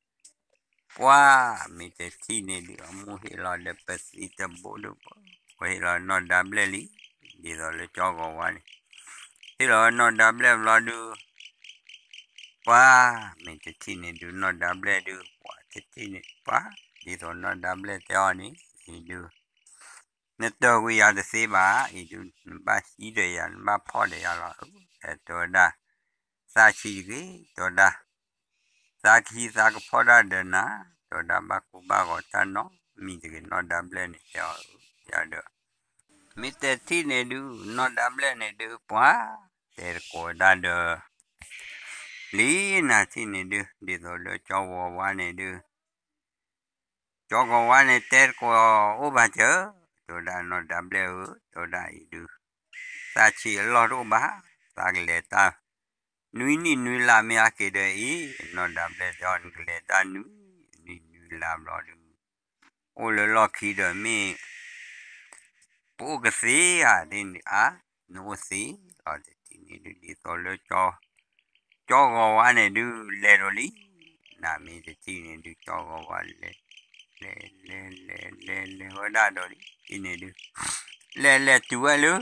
ပှၤမ့ၢ်တထံၣ်န့ၣ်ဒုး အမိၢ်ဟ့ၣ်လီၤဒီးပသံးတဘိဒုး ပှၤဟ့ၣ်လီၤနီၢ်ဒါဘျဲၣ်လံ, ဒ်သိးလၢကၠီဂီၤဝါန့ၣ် ဟ့ၣ်လီၤဝဲနီၢ်ဒါဘျဲၣ်ဘျီဒုး ပှၤမ့ၢ်တထံၣ်န့ၣ်ဒုး နီၢ်ဒါဘျဲၣ်ဒုး ပှၤတထံၣ်န့ၣ် ပှၤ ဒ်သိးနီၢ်ဒါဘျဲၣ်တဲအီၤန့ၣ် အံၤဒုး နတၢၤကွံာ်ယၤတသ့ဘၣ်, အံၤဒုး နဘၣ်ဟံးဒီးယၤ နဘၣ်ဖီၣ်ဒီးယၤလီၤ, တဲဝဲဒၣ် သးဆံးတဂ့ၤ, တဲဝဲဒၣ် သးကဟံးသးကဖီၣ်တၢ်ဒီးနၤ, တဲဝဲဒၣ်ဘၣ်ကိၢ်ဘၣ်ဂီၤတၢ်နီတမံၤတဂ့ၤ, နီၢ်ဒါဘျဲၣ်န့ၣ်တဲအီၤ ယၤဒီး မ့ၢ်တထံၣ်န့ၣ်ဒုး နီၢ်ဒါဘျဲၣ်န့ၣ်ဒုး ပှၤ တဲတကိးဝဲဒၣ်ဒီး လံနၤထံၣ်န့ၣ်ဒုး ဒ်သိးလၢကၠီဂီၤဝါန့ၣ်ဒုး ကၠီဂီၤဝါန့ၣ်တဲတကိးအိၣ်ဘၣ်စၢၤ, တဲဝဲဒၣ်နီၢ်ဒါဘျဲၣ်ဧၢ, တဲဝဲဒၣ်အံၤဒုး သးဆံးအလီၢ်တအိၣ်ဘၣ်, သးကလဲၤတၢ် နွံနံၣ်နွံလါမ့ၢ်အါက့ၤဒီးအံၤ, နီၢ်ဒါဘျဲၣ်တဲအီၤ နကလဲၤတၢ်နွံနံၣ်နွံလါဘျီဒုး အိၣ်လၢလီၢ်ခံဒီးမ့ၢ် ပအိၣ်ကသ့ဧါ, ဒ်န့ၣ်အါ, နအိၣ်သ့လီၤ, တထံၣ်န့ၣ်ဒုး ဒ်သိးလၢ ကၠီဂီၤဝါန့ၣ်ဒုး လဲၤဒီးလံ, နၤမ့ၢ်တထံၣ်န့ၣ်ဒုး ကၠီဂီၤဝါလဲၤ လဲၤလဲၤလဲၤလဲၤလဲၤဝဲဒၣ်ဒီးလံ, တထံၣ်န့ၣ်ဒုး လဲၤလဲၤတုၤဝဲလၢ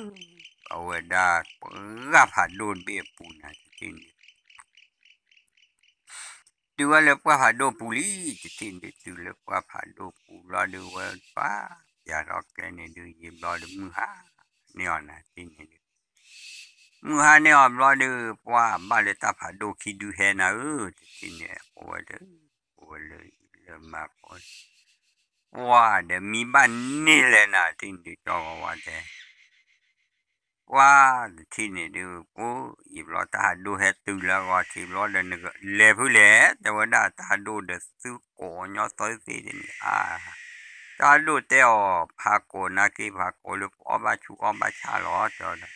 အဝဲဒၣ်ပှၤဂၤဖးဒိၣ်တဘ့ၣ်အပူၤန့ၣ် တထံၣ်န့ၣ် တုၤဝဲလၢပှၢ်ဖးဒိၣ်ပူၤလံ, တထံၣ်န့ၣ်ဒုး တုၤလၢပှၢ်ဖးဒိၣ်ပူၤဘျီဒုး ဝဲပာ်ပျၢ်ထီၣ်ကျဲန့ၣ်ဒုး ယံာ်ဘျီဒုး မုၢ်ဟါန့ၢ်အီၤနၤ တထံၣ်န့ၣ်ဒုး မုၢ်ဟါန့ၢ်အီၤဘျီဒုး ပှၢ်ဘၣ်လၢတၢ်ဖးဒိၣ်ခံဒုဟဲနၤဧၢ, တထံၣ်န့ၣ် အိၣ်ဝဲဒၣ် အိၣ်ဝဲလၢလၢမၤကိး ပှၢ်ဒီးမံဘၣ်န့ၢ်လဲၣ်နၤ တထံၣ်န့ၣ်ဒုး ကၠီဂီၤဝါတဲ ပှၢ်တထံၣ်န့ၣ်ဒုး ပှၢ်ယံာ်ဘျီတၢ်ဖးဒိၣ်ဟဲတုၤလၢအဂီၢ်ထံးဘျီဒီး နကလဲၤဖုလဲၣ် တဲဝဲဒၣ် တၢ်ဖးဒိၣ်ဒီးသုကိးညီသၢသ့ၣ်န့ၣ် အါ တၢ်ဖးဒိၣ်တဲအီၤ ဖးကိးနာ်က့ ဖးကိးလၢပအီၣ်ဘၣ်ဆူအီၣ်ဘၣ်ဆၣ်လီၤ တဲဝဲဒၣ်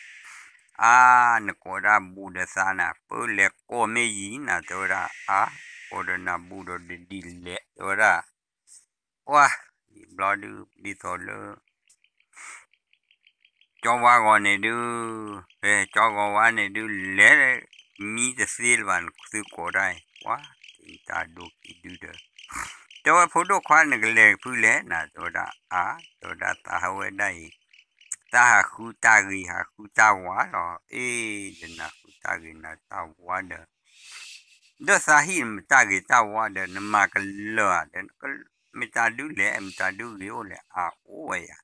အါ နကိးဒၣ်ဘူးဒီးသးနၤ ပၢလဲၤကိးမ့ၢ်ယံၤနၤ တဲဝဲဒၣ် အါ ကိးဒီးနၤဘူးဒီးဒ်လဲၣ် တဲဝဲဒၣ် ပှၢ် ယံာ်ဘျီဒုး ဒ်သိးလၢ ကၠီဝါဂီၤန့ၣ်ဒုး ကၠီဂီၤဝါန့ၣ်ဒုး လဲၤမံတသ့လၢၤဘၣ် နသုကိးဒၣ်အံၤ ပှၢ် တၢ်ဒိၣ်က့ၤဒုးဒီး တဲဝဲဖိဒိၣ်ခွါ နကလဲၤဖုလဲၣ်နၤ တဲဝဲဒၣ် အါ တဲဝဲဒၣ်သးဟဲဝဲဒၣ်အံၤ တၢ်ဟးဃုတၢ်ဂ့ၤ ဟးဃုတၢ်ဝါလီၤ အ့ ဒီးနၤဃုတၢ်ဂ့ၤနၤတၢ်ဝါဒီး ဒီးသးဟံၣ်နတၢ်ဂ့ၤတၢ်ဝါဒီး နမၤကလၢာ်ဧါ ဒီး မတၤဒုလဲၣ် မတၤဒုဂ့ၤအိၣ်လဲၣ် အအိၣ်ဝဲယၤ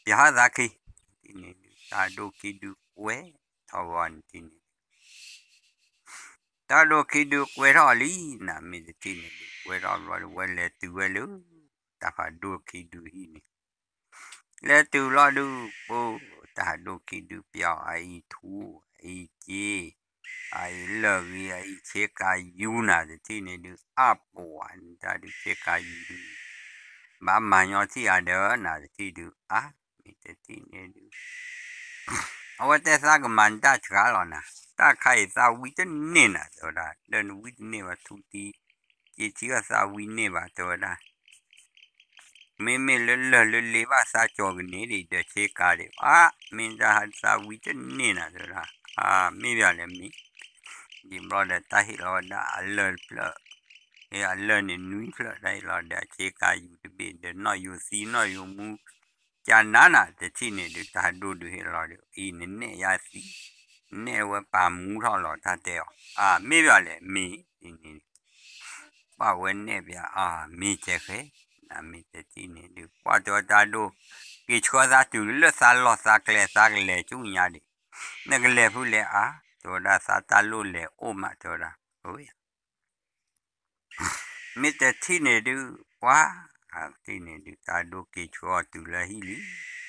ပျၢ်ဟးသးခံ တထံၣ်န့ၣ်ဒုး တၢ်ဒိၣ်က့ၤဒုးကွဲထီၣ်ဂီၤနထံၣ်န့ၣ် တၢ်ဒိၣ်က့ၤဒုးကွဲထီၣ်လံ နမ့ၢ်တထံၣ်န့ၣ်ဒုး ကွဲထီၣ်ဘျီဒုး ဝဲလဲၤတုၤဝဲလၢ တၢ်ဖးဒိၣ်က့ၤဒုးဟံၣ်န့ၣ် လဲၤတုၤလီၤဒုး ပှၢ် တၢ်ဖးဒိၣ်က့ၤဒုးပျၢ်အီၤ အအံၤထူ အအံၤက့ အအံၤလၢၢ်ဂ့ၤ အအံၤဆ့ကၤယူၤနၤ တထံၣ်န့ၣ်ဒုး အါပှၢ် နတၢ်ဒုးဆ့ကၤယူၤဒုး ဘၣ်မၤညီထံၣ်အါဒီး နတထံၣ်ဒုး အါ မ့ၢ်တထံၣ်န့ၣ်ဒုး အဝဲတဲသးကမၤနတၢ်ဆှါလီၤနၤ တၢ်ခါအံၤသးဝံတန့ၢ်နၤ တဲဝဲဒၣ် လၢနဝံတန့ၢ်ဘၣ်ထူတံ က့ၤထံအီၣ်သးဝံန့ၢ်ဘၣ် တဲဝဲဒၣ် မ့မ့ၢ်လၢလၢၢ်လၢလ့ဘၣ်သးကၠီၤကန့ၢ်ဒံးဒီးဆ့ကၤဒံး အါ မ့ၢ်တၢ်ဟးသးဝံတန့ၢ်နၤ တဲဝဲဒၣ် အါ မ့ၢ်ဘၣ်လဲၣ်မ့ၢ် ဒ်ဘျီဒီးတၢ်ဟ့ၣ်လီၤဝဲဒၣ်အလၢၢ်တဖျၢၣ် အလၢၢ်န့ၣ်နွံဖျၢၣ် တၢ်ဟ့ၣ်လီၤဒီးအဆ့ကၤယူၤတဘ့ၣ် ဒီးနီၣ်ယိၤသံနီၣ်ယိၤမူ ကနၤနၤ တထံၣ်န့ၣ်ဒုး တၢ်ဒိၣ်ဒုးဟ့ၣ်လီၤဒီး အံၤနနဲၣ်ယါသံ နဲၣ်ဝဲပာ်မူထီၣ်လီၤ တၢ်တဲအီၤ အါ မ့ၢ်ဘၣ်လဲၣ်မ့ၢ် တထံၣ်န့ၣ် ပှၢ်ဝဲနဲၣ်ပျၢ် အါ မ့ၢ်ကဲဃဲ နမ့ၢ်တထံၣ်န့ၣ်ဒုး ပှၢ်တဲဝဲတၢ်ဒိၣ် က့ၤဆှၢသးတုၤလၢသးလီၢ်သးကျဲ သးကလဲၤဆူညါဒံး နကလဲၤဖုလဲၣ်အါ တဲဝဲဒၣ် သးတၢ်လိၣ်လဲၤအိၣ်မး တဲဝဲဒၣ် မ့ၢ်တထံၣ်န့ၣ်ဒုး ပှၢ် တထံၣ်န့ၣ်ဒုး တၢ်ဒိၣ်က့ၤဆှၢအီၤတုၤလၢဟံၣ်လံ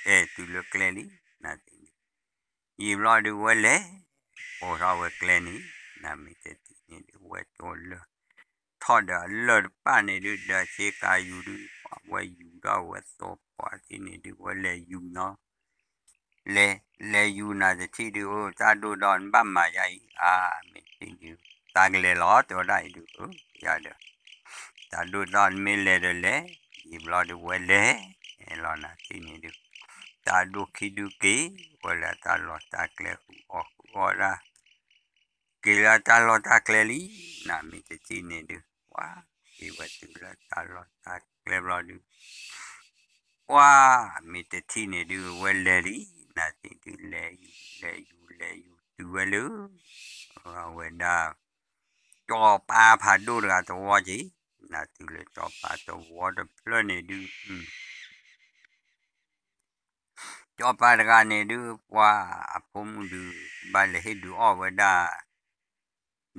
အဲ တုၤလၢကျဲလံ နတထံၣ်န့ၣ် ယံာ်ဘျီဒုးဝဲလဲၤ ပိာ်ထီၣ်ဝဲကျဲန့ၣ် နမ့ၢ်တထံၣ်န့ၣ်ဒုး ဝဲကၠီလၢၢ် ထီၣ်ဒီးအလၢၢ်တပၣ်န့ၣ်ဒုး ဒီးဆ့ကၤယူၤဒုး ဝဲယူၤထီၣ်ဝဲသီပှၢ်တထံၣ်န့ၣ်ဒုး ဝဲလဲၤယူၤနီၤ လဲၤ လဲၤယူၤနၤတထံၣ်ဒုး အိၣ်တၢ်ဒိၣ်ဒီးနဘၣ်မၤယါအံၤ အါ မ့ၢ်တထံၣ်ဒုး သးကလဲၤလီၤ တဲဝဲဒၣ်အံၤဒုး ယၤဒီး တၢ်ဒိၣ်ဒီးနမ့ၢ်လဲၤဒီးလဲၤ ယံာ်ဘျီဒုးဝဲလဲၤ လီၤနၤတထံၣ်န့ၣ်ဒုး တၢ်ဒိၣ်ခံဒုးက့ၤ ဝဲလၢတၢ်လီၢ်တၢ်ကျဲဃုအီၣ်ဃုအီၣ်ဒၣ် က့ၤလၢတၢ်လီၢ်တၢ်ကျဲလံ နမ့ၢ်တထံၣ်န့ၣ်ဒုး ပှၢ် က့ၤဝဲတုၤလၢတၢ်လီၢ်တၢ်ကျဲဘျီဒုး ပှၢ် မ့ၢ်တထံၣ်န့ၣ်ဒုး ဝဲလဲၤလံ နတထံၣ်ဒုး လဲၤယူၤ လဲၤယူၤ လဲၤယူၤ တုၤဝဲလၢ အဝဲဒၣ် ကၠီၤပၤဖးဒိၣ်တဂၤတဝီက့ၤ နတုၤလၢကၠီၤပၤတဝီတဖျၢၣ်န့ၣ်ဒုး ကၠီၤပၤတဂၤန့ၣ်ဒုး ပှၢ်အဖိမုၣ်ဒုး ဘၣ်လဲၤဟ့ၣ်ဒုးအီၣ်ဝဲဒၣ်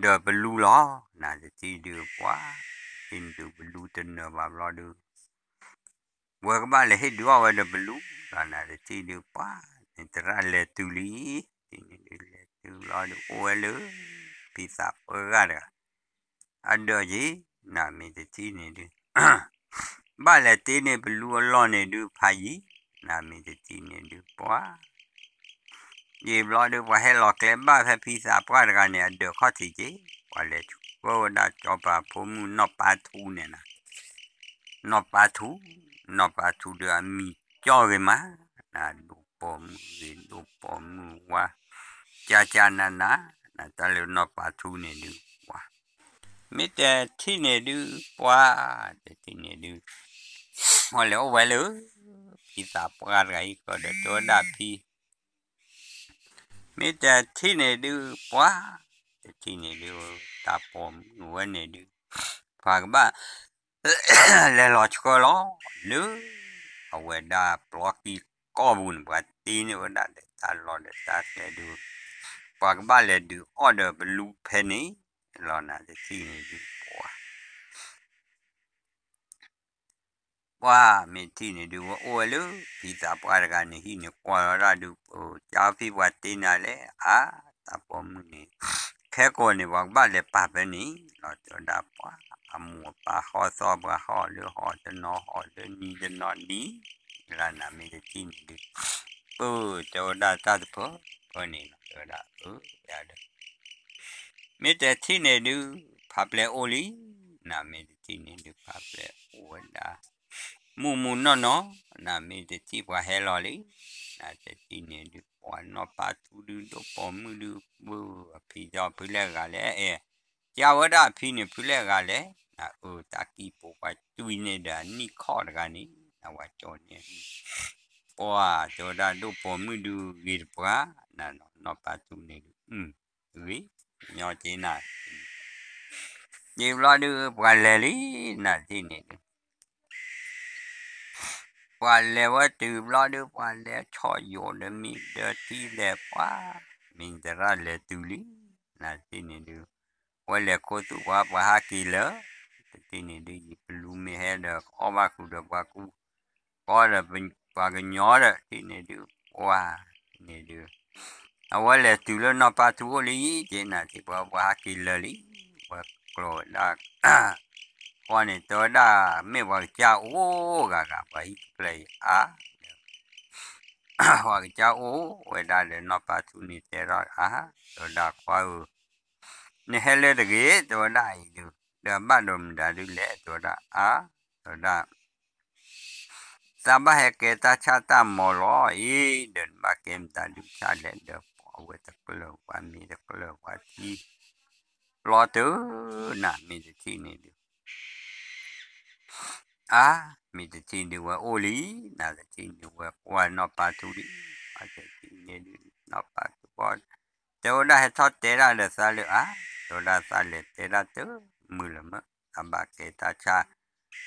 ဒီးပလူလီၤ နတထံၣ်ဒုး ပှၢ် ဟ့ၣ်ဒုးပလူတနၢၤဘၣ်ဘျီဒုး ဝဲကဘၣ်လဲၤဟ့ၣ်ဒုးအီၣ်ဝဲဒီးပလူလီၤ နတထံၣ်ဒုး ပှၢ် န့ၣ်သရၣ်လဲၤတုၤလံ တထံၣ်န့ၣ်ဒုး လဲၤတုၤဘျီဒုး အိၣ်ဝဲလၢ ဖံသးပှၢ်တဂၤ အဒၢးက့ၤ နမ့ၢ်တထံၣ်န့ၣ်ဒုး ဘၣ်လဲၤတ့န့ၢ်ပလူအလီၢ်န့ၣ်ဒုး ဖးယံၤ နမ့ၢ်တထံၣ်န့ၣ်ဒုး ပှၢ် ယံာ်ဘျီဒုး ပှၤဟဲလီၤကျဲဘၣ်ဖဲဖံသးပှၢ်တဂၤန့ၣ် အဒၢးခီၣ်ထံးက့ၤ ပှၤလဲၤဆှၢဝဲဒၣ်ကၠီၤပၤဖိမုၣ်နီၢ်ပၤထူန့ၣ်နၤ နီၢ်ပၤထူ နီၢ်ပၤထူဒီးအမံၤကၠီၣ်ဂ့ၤမး နဒိၣ်ပိာ်မုၣ်ဂ့ၤ ဒိၣ်ပိာ်မုၣ်ဝါ ကၠၢ်ကၠၢ်နးနး နတၢ်လၢနီၢ်ပၤထူန့ၣ်ဒုး ပှၢ် မ့ၢ်တထံၣ်န့ၣ်ဒုး ပှၢ် တထံၣ်န့ၣ်ဒုး မ့ၢ်လဲၤအိၣ်ဝဲလၢ ဖံသးပှၢ်တဂၤအံၤကီးဒီးတဲဝဲဒၣ်ဖံ မ့ၢ်တထံၣ်န့ၣ်ဒုး ပှၢ် တထံၣ်န့ၣ်ဒုး တၢ်ပိာ်မုၣ်ဝဲန့ၣ်ဒုး ပှၤကဘၣ် လဲၤလီၤဆှၢလီၤ လၢ အဝဲဒၣ်ပျီကံၢ်ကီၢ်ပူၤန့ၣ် ပှၤတ့န့ၢ်ဝဲဒၣ်ဒီးတၢ်လီၢ်ဒီးတၢ်ကျဲဒုး ပှၤကဘၣ်လဲၤဒုးအီၣ်ဒီးပလူဖဲန့ၣ်လီၤ နတထံၣ်န့ၣ်ဒုး ပှၤ ပှၤမ့ၢ်တထံၣ်န့ၣ်ဒုး ဝဲအိၣ်ဝဲလၢ ဖံသးပှၢ်တဂၤန့ၣ် ဟံၣ်န့ၣ်ကွၢ်ဝဲဒၣ်ဒုး ပကၢ်ဖံပှၤတ့နၤလဲၣ် အါ တၢ်ပိာ်မုၣ်န့ၣ် ခဲကိာ်န့ၣ် ပှၤကဘၣ်လဲၤပာ်ဖဲန့ၣ်လီၤ တဲဝဲဒၣ်ပှၤ အမိၢ်အပၢ်ဟီၣ်သီပှၤဟီၣ်လၢဟီၣ်တနီၤဟီၣ်လၢနံၤတနီၤနံၤ လၢနမ့ၢ်တထံၣ်န့ၣ်ဒုး ပတဲဝဲဒၣ်တၢ်တဖၢဖၢန့ၣ်လီၤ တဲဝဲဒၣ်အၢ ယၤဒီး မ့ၢ်တထံၣ်န့ၣ်ဒုး ဖးပျဲအိၣ်လံ, နမ့ၢ်တထံၣ်န့ၣ်ဒုး ဖးပျဲအိၣ်ဝဲဒၣ်, မုၢ်မုၢ်နီၢ်နီၢ်, နမ့ၢ်တထံၣ်ပှၤဟဲလီၤလံ, နတထံၣ်န့ၣ်ဒုး ပှၤနီၢ်ပၤထူဒုး ဒိၣ်ပိာ်မုၣ်ဒုး ဘုအဖံဒီးဖုလဲၣ်ဂၤလဲၣ်, အဲ, ကဝဲဒၣ်အဖံန့ၣ် ဖုလဲၣ်ဂၤလဲၣ်, နအၢ တၢ်ကံၢ်ပိာ်ပှၤတွံၢ်န့ၢ်ဒီးအနံၣ်ခီၣ်တဂၤန့ၣ် နဝၤကၠီန့ၣ် ပှၤတဲဝဲဒၣ်ဒိၣ်ပိာ်မုၣ်ဒုးဂ့ၤတပှၤ, နနီၢ်ပၤထူန့ၣ်ဒုး ဂ့ၤ, ညီက့နၤ, ယံာ်ဘျီဒုး ပှၤလဲၤလံ, နတထံၣ်န့ၣ်ဒုး ပှၤလဲၤဝဲတုၤဘျီဒုး ပှၤလဲၤဆီၣ်ယိာ်ဒီးမ့ၢ်ဒီးထံလဲၤပှၤ, မ့ၢ်သရၣ်လဲၤတုၤလံ, နတထံၣ်န့ၣ်ဒုး ဝဲလဲၤခိသူၣ်ပှၤ ပှၤဟးက့ၤလၢာ်, တထံၣ်န့ၣ်ဒုး ယပလူမ့ၢ်ဟဲဒီး ကအီၣ်ဘၣ်ဃုာ်ဒီးပှၤကူ ကီဒီး ပှၤကညီဒီးတထံၣ်န့ၣ်ဒုး ပှၤန့ၣ်ဒုး အဝဲလဲၤတုၤလၢနီၢ်ပၤထူအိၣ်လံ, က့နၤထံၣ်ပှၤ ပှၤဟးက့ၤလၢာ်လံ, ဝဲကျိၤဝဲဒၣ် ပှၤန့ၣ် တဲဝဲဒၣ် မ့ၢ်ပှၤကစၢ်အိၣ်ဂၤဂၤ ပှၤဟံၣ်တဖျၢၣ်အံၤအါ ပှၤကစၢ်အိၣ်ဝဲဒၣ်ဒီးနီၢ်ပၤထူန့ၣ်တဲထီၣ်အါ, တဲဝဲဒၣ်ခွါဧၢ, နဟဲလၢတဂ့ၤ တဲဝဲဒၣ်အံၤဒုး ဒီးဘၣ်ဒိးမတၤဒုးလဲၣ် တဲဝဲဒၣ်အါ, တဲဝဲဒၣ် သးဘၣ်ဟဲကဲတၢ်ဆၣ်တၢ်မီၤလီၤအံၤ ဒီးနဘၣ်ကဲမတၤဒုးဆၣ်လဲၣ် ဒီးပှၤဝဲတကျၢၢ်ပှၤမ့ၢ်တကျၢၢ်ပှၤထံ ဘျီတုၤ နမ့ၢ်တထံၣ်န့ၣ်ဒုး အါ, မ့ၢ်တထံၣ်ဒုးဝဲအိၣ်လံ, နတထံၣ်ဒုးဝဲကွၢ်နီၢ်ပၤထူလံ, မ့ၢ်တထံၣ်န့ၣ်ဒုး နီၢ်ပၤထူ တဲဝဲဒၣ်ဟဲထီၣ်တဲဒၣ်ဒီးသးလၢအါ, တဲဝဲဒၣ်သးလဲၤတဲဒၣ်တမုာ်လၢၤမ့ၢ် သးဘၣ်ကဲတၢ်ဆၣ်,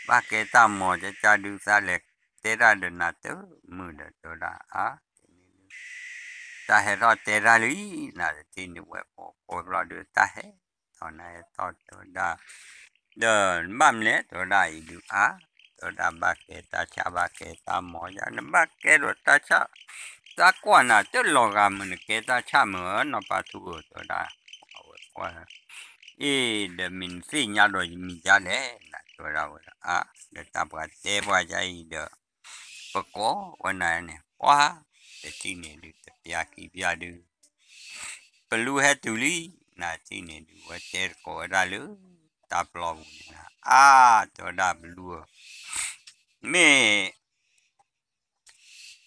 ဘၣ်ကဲတၢ်မီၤ ကကၢ်ဒုးသးလဲၤတဲဒၣ်ဒီးနၤတမုာ်ဒီး တဲဝဲဒၣ်အါ, တထံၣ်န့ၣ်ဒုး တၢ်ဟဲထီၣ်တဲဒၣ်လံ, နတထံၣ်န့ၣ်ဝဲကိးကိးဘျီဒုး တၢ်ဟဲထီၣ်နဟဲထီၣ်တဲဝဲဒၣ် ဒီးနဘၣ်မနုၤလဲၣ် တဲဝဲဒၣ်အံၤဒုးအါ, တဲဝဲဒၣ်ဘၣ်ကဲတၢ်ဆၣ်ဘၣ်ကဲတၢ်မီၤယါ နဘၣ်ကဲဒီးတၢ်ဆၣ်, တၢ်ကွၢ်နၤတလီၤဂာ်မုၢ် နကဲတၢ်ဆၣ်မုၢ်ဧၢ နီၢ်ပၤထူဧၢ တဲဝဲဒၣ်, အဝဲကွၢ် အ့ၣ် ဒီးမ့ၢ်နသ့ၣ်ညါဒီးယမံၤဒ်လဲၣ် နတဲဝဲဒၣ်ဝဲဒၣ်အါ, ဒီးတၢ်ပှၤတဲပှၤယါအံၤဒီး ပကိးဝဲနၤန့ၣ် ပှၤ တထံၣ်န့ၣ်ဒုး တပျၢ်ခံပျၢ်ဒုး ပလူဟဲတုၤလံ, နတထံၣ်န့ၣ်ဒုး ဝဲတဲတကိးဝဲဒၣ်လၢ တၢ်ပျီပူၤန့ၣ် အါ, တဲဝဲဒၣ်ပလူဧၢ, မ့ၢ်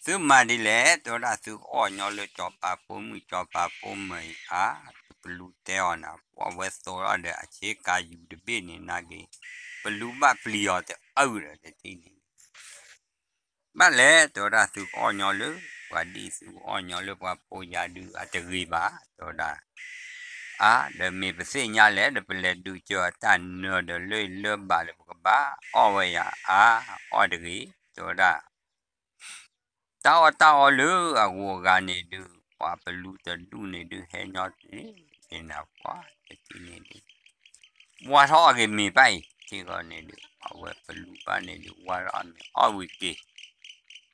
သုမၤဒ်လဲၣ် တဲဝဲဒၣ် သုကအီၣ်ညီလၢစီၤပၤဖိမုၣ် စီၤပၤဖိမုၣ်အံၤအါ, ပလူတဲအီၤနၤ ပှၤဝဲသိးထီၣ်ဒီးအဆ့ကၤယူၤတဘ့ၣ်န့ၣ် နာ်က့ၤ ပလူဘၣ်ပျံၤအီၤတအုၣ်ဒီးတထံၣ်န့ၣ် ဘၣ်လဲၣ် တဲဝဲဒၣ် သုကအီၣ်ညီလၢ ပှၤဒ်သုကအီၣ်ညီလၢပှၤဖိယါဒုး အတဂ့ၤဘၣ် တဲဝဲဒၣ်, အါ ဒီးမ့ၢ်ပသ့ၣ်ညါလဲၣ် ဒီးပလဲၤဒုးစၢၤအတၢ်နၢၤဒီးလၢလၢဘၣ်လၢ ပကဘၣ်အီၣ်ဝဲယါအါ, အီၣ်တဂ့ၤ တဲဝဲဒၣ် တၢ်အီၣ်တၢ်အီလၢအဂုၤအဂၤန့ၣ်ဒုး ပှၤပလူတဒူၣ်န့ၣ်ဒုး ဟဲညီတ့ၢ် က့ၤနၤပှၤတထံၣ်န့ၣ်ဒုး ဝါထီၣ်အီၣ်က့ၤမ့ၤဘၣ်အံၤ ထံဂီၤန့ၣ်ဒုး အဝဲပလူဘၣ်န့ၣ်ဒုး ဝါထီၣ်အီၣ်မ့ၤအီၣ်ဝံၤက့ၤ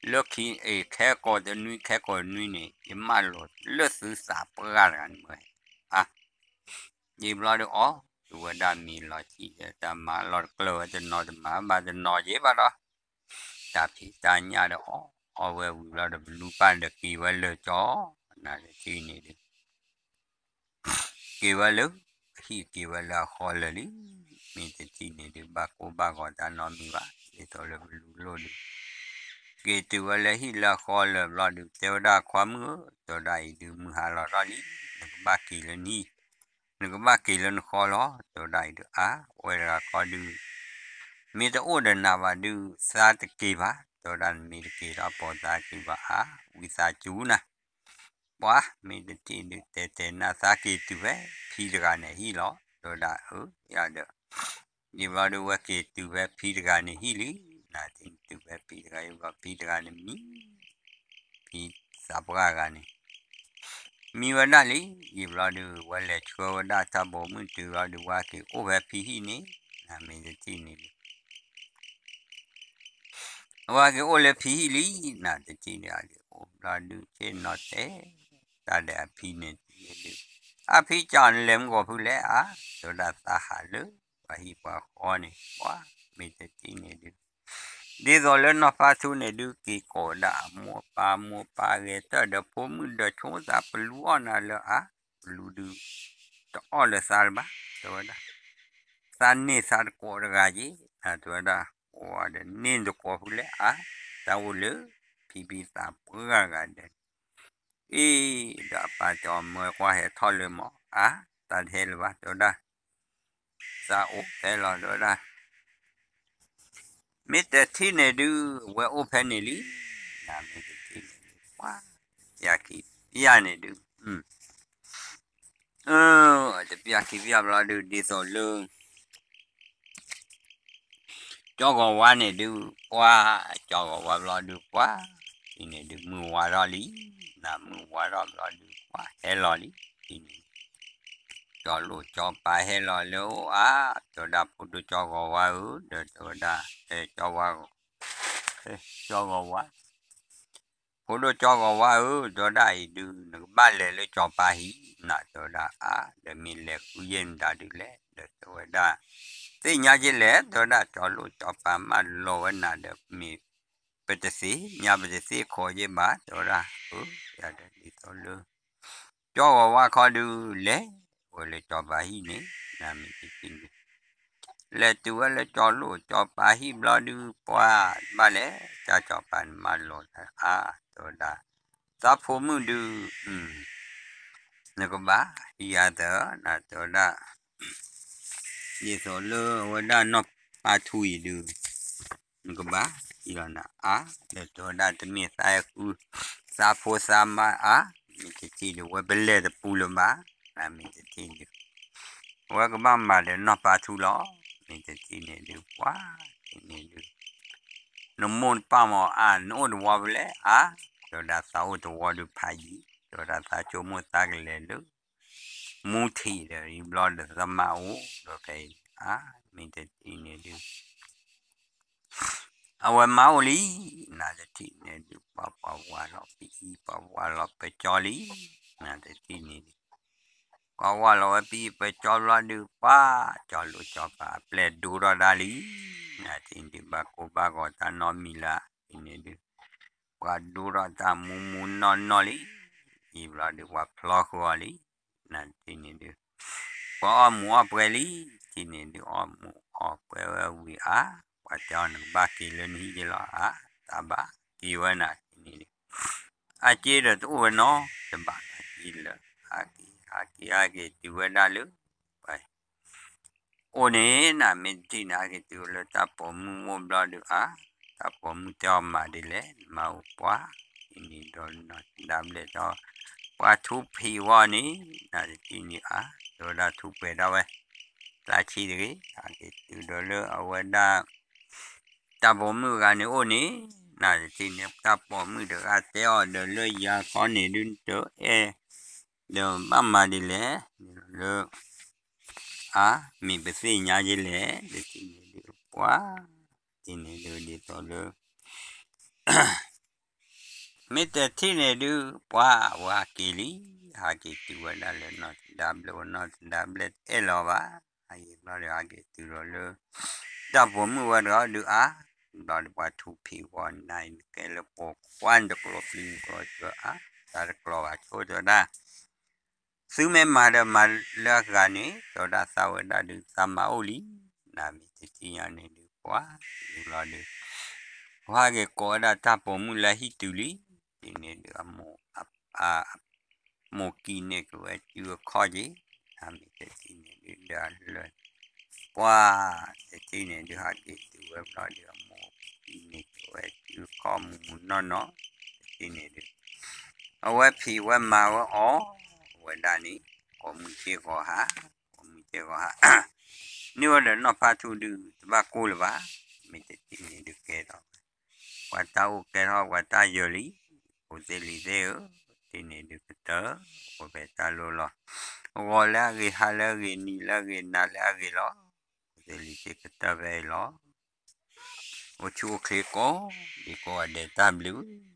လၢခံ ခဲကိာ်တနွံခဲကိာ်တနွံန့ၣ် ယမၢလီၤလၢသုသးပှၢ်တဂၤန့ၣ်မ့ၢ် အါ ယံာ်ဘျီဒုးအီၣ် သုဝဲဒၣ်မ့ၤလီၤဆံးဒီး တၢ်မၤလီၤတကျၢၤဝဲတနီၤတမၤဘၣ်တနီၤယဲဘၣ်ဒီး တၢ်ဖံးတၢ်ညၣ်ဒီးအီၣ် အီၣ်ဝဲဝံၤဘျီဒီး ပလူပၢ်ဒီးက့ၤဝဲလၢာ်ကၠီ နတထံၣ်န့ၣ်ဒုး က့ၤဝဲလၢ ဟံၣ်က့ၤဝဲလၢအဃီလၢာ်လံ. မ့ၢ်တထံၣ်န့ၣ်ဒုး ဘၣ်ကိၢ်ဘၣ်ဂီၤတၢ်နီတမံၤဘၣ် ဒ်သိးလၢပလူလိၣ်ဒုး က့ၤတုၤဝဲလၢဟံၣ်လၢအဃီလၢာ်ဘျီဒုး တဲဝဲဒၣ်ခွါမုၣ်ဧၢ တဲဝဲဒၣ်အံၤဒုး မုၢ်ဟါလီၤထီၣ်လံ နကဘၣ်က့ၤလၢနဟံၣ် နကဘၣ်က့ၤလၢနဃီလီၤ တဲဝဲဒၣ်အံၤဒုး အါ ဝဲတဂၤခီဒုး မ့ၢ်တအိၣ်ဒီးနၤဘၣ်ဒုး သးတက့ၤဘၣ် တဲဝဲဒၣ် နမ့ၢ်တက့ၤဒီးပိာ်သးက့ၤဘၣ်အါ ဝံသးစူၤနၤ ပှၤမ့ၢ်တထံၣ်ဒုး တဲတဲနၢ်သးက့ၤတုၤဖဲဖံတဂၤန့ၣ်ဟံၣ်လီၤ တဲဝဲဒၣ် အၢ ယၤဒီး ဒ်ဘျီဒုးဝဲက့ၤတုၤဖဲဖံတဂၤန့ၣ်ဟံၣ်လံ, နၤတထံၣ်တုၤဖဲဖံတဂၤ ယဘျီဖံတဂၤန့ၣ်မံ ဖံသးပှၢ်ဂၤန့ၣ် မံဝဲဒၣ်လံ, ယံာ်ဘျီဒုး ဝဲလဲၤဆှၢဝဲဒၣ်တၢ်ပိာ်မုၣ်တုၤဘျီဒုး ဝဲက့ၤအိၣ်ဖဲဖံဟံၣ်န့ၣ်, နမ့ၢ်တထံၣ်န့ၣ်ဒုး ဝဲက့ၤအိၣ်လၢဖံဟံၣ်လံ, နတထံၣ်န့ၣ် အက့ၤအိၣ်ဘျီဒုး ဆ့ၣ်နီၤတဲ တၢ်ဒီးအဖံန့ၣ်တထံၣ်န့ၣ်ဒုး, အဖံကၠီနလဲၤမုၢ်ဂီၤဖုလဲၣ်ဧါ, တဲဝဲဒၣ်သးဟးလၢ ပှၤဟံၣ်ပှၤဃီန့ၣ် ပှၤမ့ၢ်တထံၣ်န့ၣ်ဒုး ဒ်သိးလၢနီၢ်ပၤထူန့ၣ်ဒုး က့ၤကိးဒၣ်အမိၢ်ပၢ် မိၢ်ပၢ်ဂဲၤတၢၢ်ဒီးဖိမုၣ်ဒီးဆိသး ပလူအီၣ်နၤလၢအါ, ပလူဒုး တအီၣ်လၢၤသးလၢၤဘၣ် တဲဝဲဒၣ်, သးန့ၢ်သးတကိးတဂၤက့ၤ, တဲဝဲဒၣ်, အိၣ်ဒီးန့ၢ်တကိးဖုလဲၣ်အါ, တၢ်အိၣ်လၢ ဖံဖံသးပှၢ်ဂၤဒီး အ့ၣ် ဒီးအပၢ်တဲအီၤ မၢကွၢ်ဟဲထီၣ်လၢမး အါ, တၢ်တဟဲလၢၤဘၣ် တဲဝဲဒၣ်, သးအိၣ်ဖဲလီၤ တဲဝဲဒၣ်, မ့ၢ်တထံၣ်န့ၣ်ဒုး ဝဲအိၣ်ဖဲန့ၣ်လံ, နမ့ၢ်တထံၣ်န့ၣ်ဒုး ပှၤ ပျၢ်ခံပျၢ်န့ၣ်ဒုး တပျၢ်ခံပျၢ်ဘျီဒုး ဒ်သိးလၢ ကၠီဂီၤဝါန့ၣ်ဒုး ပှၤ ကၠီဂီၤဝါဘျီဒုး ပှၤ အံၤန့ၣ်ဒုး မုၢ်ဝါထီၣ်လံ, နမုၢ်ဝါထီၣ်ဘျီဒုး ပှၤဟဲလီၤလံ, အံၤန့ၣ် ကၠီလိာ်ကၠီပၤဟဲလီၤလၢအအိၣ်ဧါ, တဲဝဲဒၣ် ဖိဒိၣ်ကၠီဂီၤဝါဧၢ, ဒီးတဲဝဲဒၣ် ကၠီဝါ ကၠီဂီၤဝါ ဖိဒိၣ်ကၠီဂီၤဝါဧၢ, တဲဝဲဒၣ်အံၤဒုး နကဘၣ်လဲၤလၢကၠီပၤဟံၣ်, နတဲဝဲဒၣ်အါ, ဒီးမ့ၢ်လဲၤဃုယဲၢ်နတၤဒုးလဲၣ်, ဒီးတဲဝဲဒၣ် သ့ၣ်ညါက့လဲၣ်, တဲဝဲဒၣ် ကၠီလိာ်ကၠီပၤမၢလီၤဝဲနၤဒီး မ့ၢ်ပတသ့ၣ်ညါ ပတသ့ၣ်ခိးက့ဘၣ်, တဲဝဲဒၣ် အၢ ယၤဒီးဒ်သိးလၢ ကၠီဂီၤဝါခီဒုး လဲၤဝဲလၢကၠီပၤဟံၣ်န့ၣ် နမ့ၢ်တထံၣ်န့ၣ် လဲၤတုၤဝဲလၢကၠီလိာ်ကၠီပၤဟံၣ်ဘျီဒုး ပှၤဘၣ်လဲၣ် တၢ်ကၠီပၤန့ၣ်မၢလီၤတၢ်အါ, တဲဝဲဒၣ် သးဖိမုၣ်ဒုး နကဘၣ်ဟံးအါသၢ နတဲဝဲဒၣ် ဒ်သိးလၢအဝဲဒၣ်နီၢ်ပၤထူအံၤဒုး နကဘၣ်ဟံးလီၤနၤအါ, ဒီးတဲဝဲဒၣ်တမ့ၢ်သးဟဲဃု သးဖိသးမါအါ, မ့ၢ်တထံၣ်ဒုး ဝဲပလဲၤတပူၤလၢၤဘၣ်, မ့ၢ်တထံၣ်ဒုး အဝဲကဘၣ်မၤဒီးနီၢ်ပၤထူလီၤ, မ့ၢ်တထံၣ်န့ၣ်ဒုး ပှၤ တထံၣ်န့ၣ်ဒုး နမိၢ်နပၢ်မၤအါ နအိၣ်တဝီဖဲလဲၣ်အါ, တဲဝဲဒၣ်သးအိၣ်တဝီဒုးဖးယံၤ, တဲဝဲဒၣ်သးဆိကမိၣ်သးကလဲၤလၢ မူထံးဒီး ယံၤဘျီဒီးသးမၤအိၣ်ဒီးဖဲအံၤအါ, မ့ၢ်တထံၣ်န့ၣ်ဒုး အဝဲမၤအိၣ်လံ, နတထံၣ်န့ၣ်ဒုး ပှၤပှၤဝါလီၤပအံၤ ပှၤဝါလီၤပကၠီလံ, နတထံၣ်န့ၣ်ဒုး ပှၤဝါလီၤဝဲပအံၤပကၠီဘျီဒုး ပှၤ ကၠီလိာ်ကၠီပၤအပျဲၢ်ဒိထီၣ်ဒၣ်လံ, နတထံၣ်န့ၣ်ဒုးဘၣ်ကိၢ်ဘၣ်ဂီၤတၢ်နီတမံၤလၢ်, တထံၣ်န့ၣ်ဒုး ပှၤဒိထီၣ်တၢ်မူမူနီၢ်နီၢ်လံ, ယံၤဘျီဒုးပှၤဖျီဃုာ်အီၤလံ, နတထံၣ်န့ၣ်ဒုး ပှၤအီၣ်မူးအီၣ်ပှဲၤလံ, တထံၣ်န့ၣ်ဒုးအီၣ်မူးအီၣ်ပှဲၤဝဲဝံၤအါ, ပှၤတဲအီၤနကဘၣ်က့ၤလၢနဟံၣ်က့လီၤအါ, တၢ်ဘၣ်က့ၤဝဲနၤတထံၣ်န့ၣ်ဒုး အက့ဒီးတအိၣ်ဝဲနီတဘျီလၢၤ, ဟးက့ၤ ဟးက့ၤ ဟးက့ၤတုၤဝဲဒၣ်လၢ ပှၤ အိၣ်န့ၣ် နမ့ၢ်တထံၣ်န့ၣ် ဟဲက့ၤတုၤလၢတၢ်ပိာ်မုၣ်အိၣ်ဘျီဒုးအါ, တၢ်ပိာ်မုၣ်တဲအီၤမၤဒ်လဲၣ် နမၤအိၣ်ပှၤ, တထံၣ်န့ၣ်ဒီးနီၢ်တဒါဘျဲၣ်ဒီး ပှၤထူဖံးဝဲန့ၣ် နတထံၣ်န့ၣ်အါ, တဲဝဲဒၣ်ထူပှဲၤဒၣ်ဝဲ သးဆံးတဂ့ၤ, ဟးက့ၤတုၤဒီးလၢအဝဲဒၣ် တၢ်ပိာ်မုၣ်တဂၤန့ၣ်အိၣ်န့ၣ်, နတထံၣ်န့ၣ် တၢ်ပိာ်မုၣ်တဂၤတဲအီၤဒီးလၢယၤခီန့ၣ်ဒုး တအဲၣ် ဒီးဘၣ်မၤဒ်လဲၣ်, လၢ အါ မ့ၢ်ပသ့ၣ်ညါက့လဲၣ်, တထံၣ်န့ၣ်ဒုးပှၤ တထံၣ်န့ၣ်ဒုးဒ်သိးလၢ မ့ၢ်တထံၣ်န့ၣ်ဒုး ပှၤဝဲဟးက့ၤလံ, ဟးက့ၤတုၤဝဲဒၣ်လၢနီၢ်တဒါဘျဲၣ် နီၢ်တဒါဘျဲၣ်တအဲၣ်လီၤဘၣ်, ဟးက့ၤဘျီဒီးဟးက့ၤတုၤဒီးလၢ တၢ်ပိာ်မုၣ်ဝဲတဂၤဒုးအါ, ဘျီဒီးပှၤထူဖံးဝဲနၤအံၤ နကဲလၢပိာ်ခွါ နတကျိၤပျံၤနကျိၤစၢၤအါ, တၢ်တကျိၤဘၣ်ဆိတဲဝဲဒၣ် သုမ့ၢ်မၤဒီးမၤလၢအဂၤန့ၣ် တဲဝဲဒၣ်သးဝဲဒၣ်ဒုးသးမၤအိၣ်လံ, နမ့ၢ်တထံၣ်ညါန့ၣ်ဒုးပှၤ ဒုးလီၤဒုး ပှၤဟဲက့ၤကိးဝဲဒၣ်တၢ်ပိာ်မုၣ်လၢဟံၣ်တုၤလံ, တထံၣ်န့ၣ်ဒုးအမိၢ် အ မိၢ်ကံန့ၢ်က့ၤဝဲစုအခီၣ်က့ၤ, နမ့ၢ်တထံၣ်န့ၣ်ဒုးဒီးလၢ ပှၤ တထံၣ်န့ၣ်ဒုးဟးက့ၤတုၤဝဲဘျီဒုးအမိၢ်ကံန့ၢ်က့ၤဝဲစုအခီၣ်မူးမူးနီၢ်နီၢ်, တထံၣ်န့ၣ်ဒုး အဝဲဖံးဝဲမၤဝဲအီၣ်ဝဲဒၣ်န့ၣ်, ကိးမုၢ်ဆ့ၣ်ဂီၤဟါ, ကိးမုၢ်ဆ့ၣ်ဂီၤဟါ, န့ၢ်ဝဲဒီးနီၢ်ဖးထူဒုး တဘၣ်ကိၢ်လၢၤဘၣ်, မ့ၢ်တထံၣ်န့ၣ်ဒုးကဲထီၣ်ဝဲ, ပှၤတၢ်အိၣ်ကဲထီၣ်ပှၤတၢ်ယၢၤလံ, ဖိသ့ၣ်လံၤသ့ၣ်ဧၢ, တထံၣ်န့ၣ်ဒုးကတၢၢ်, အိၣ်ဖဲတၢ်လိၣ်လီၤ, ဂီၤလၢအဂ့ၤ ဟါလၢအဂ့ၤ နံၤလၢအဂ့ၤ နၤလၢအဂ့ၤလီၤ, ဖိသ့ၣ်လံၤသ့ၣ်ကတၢၢ်ဖဲအံၤလီၤ. အိၣ်ဆူၣ်အိၣ်ချ့ကိးဒံကိးဂၤဒဲး တၢ်ဘျုး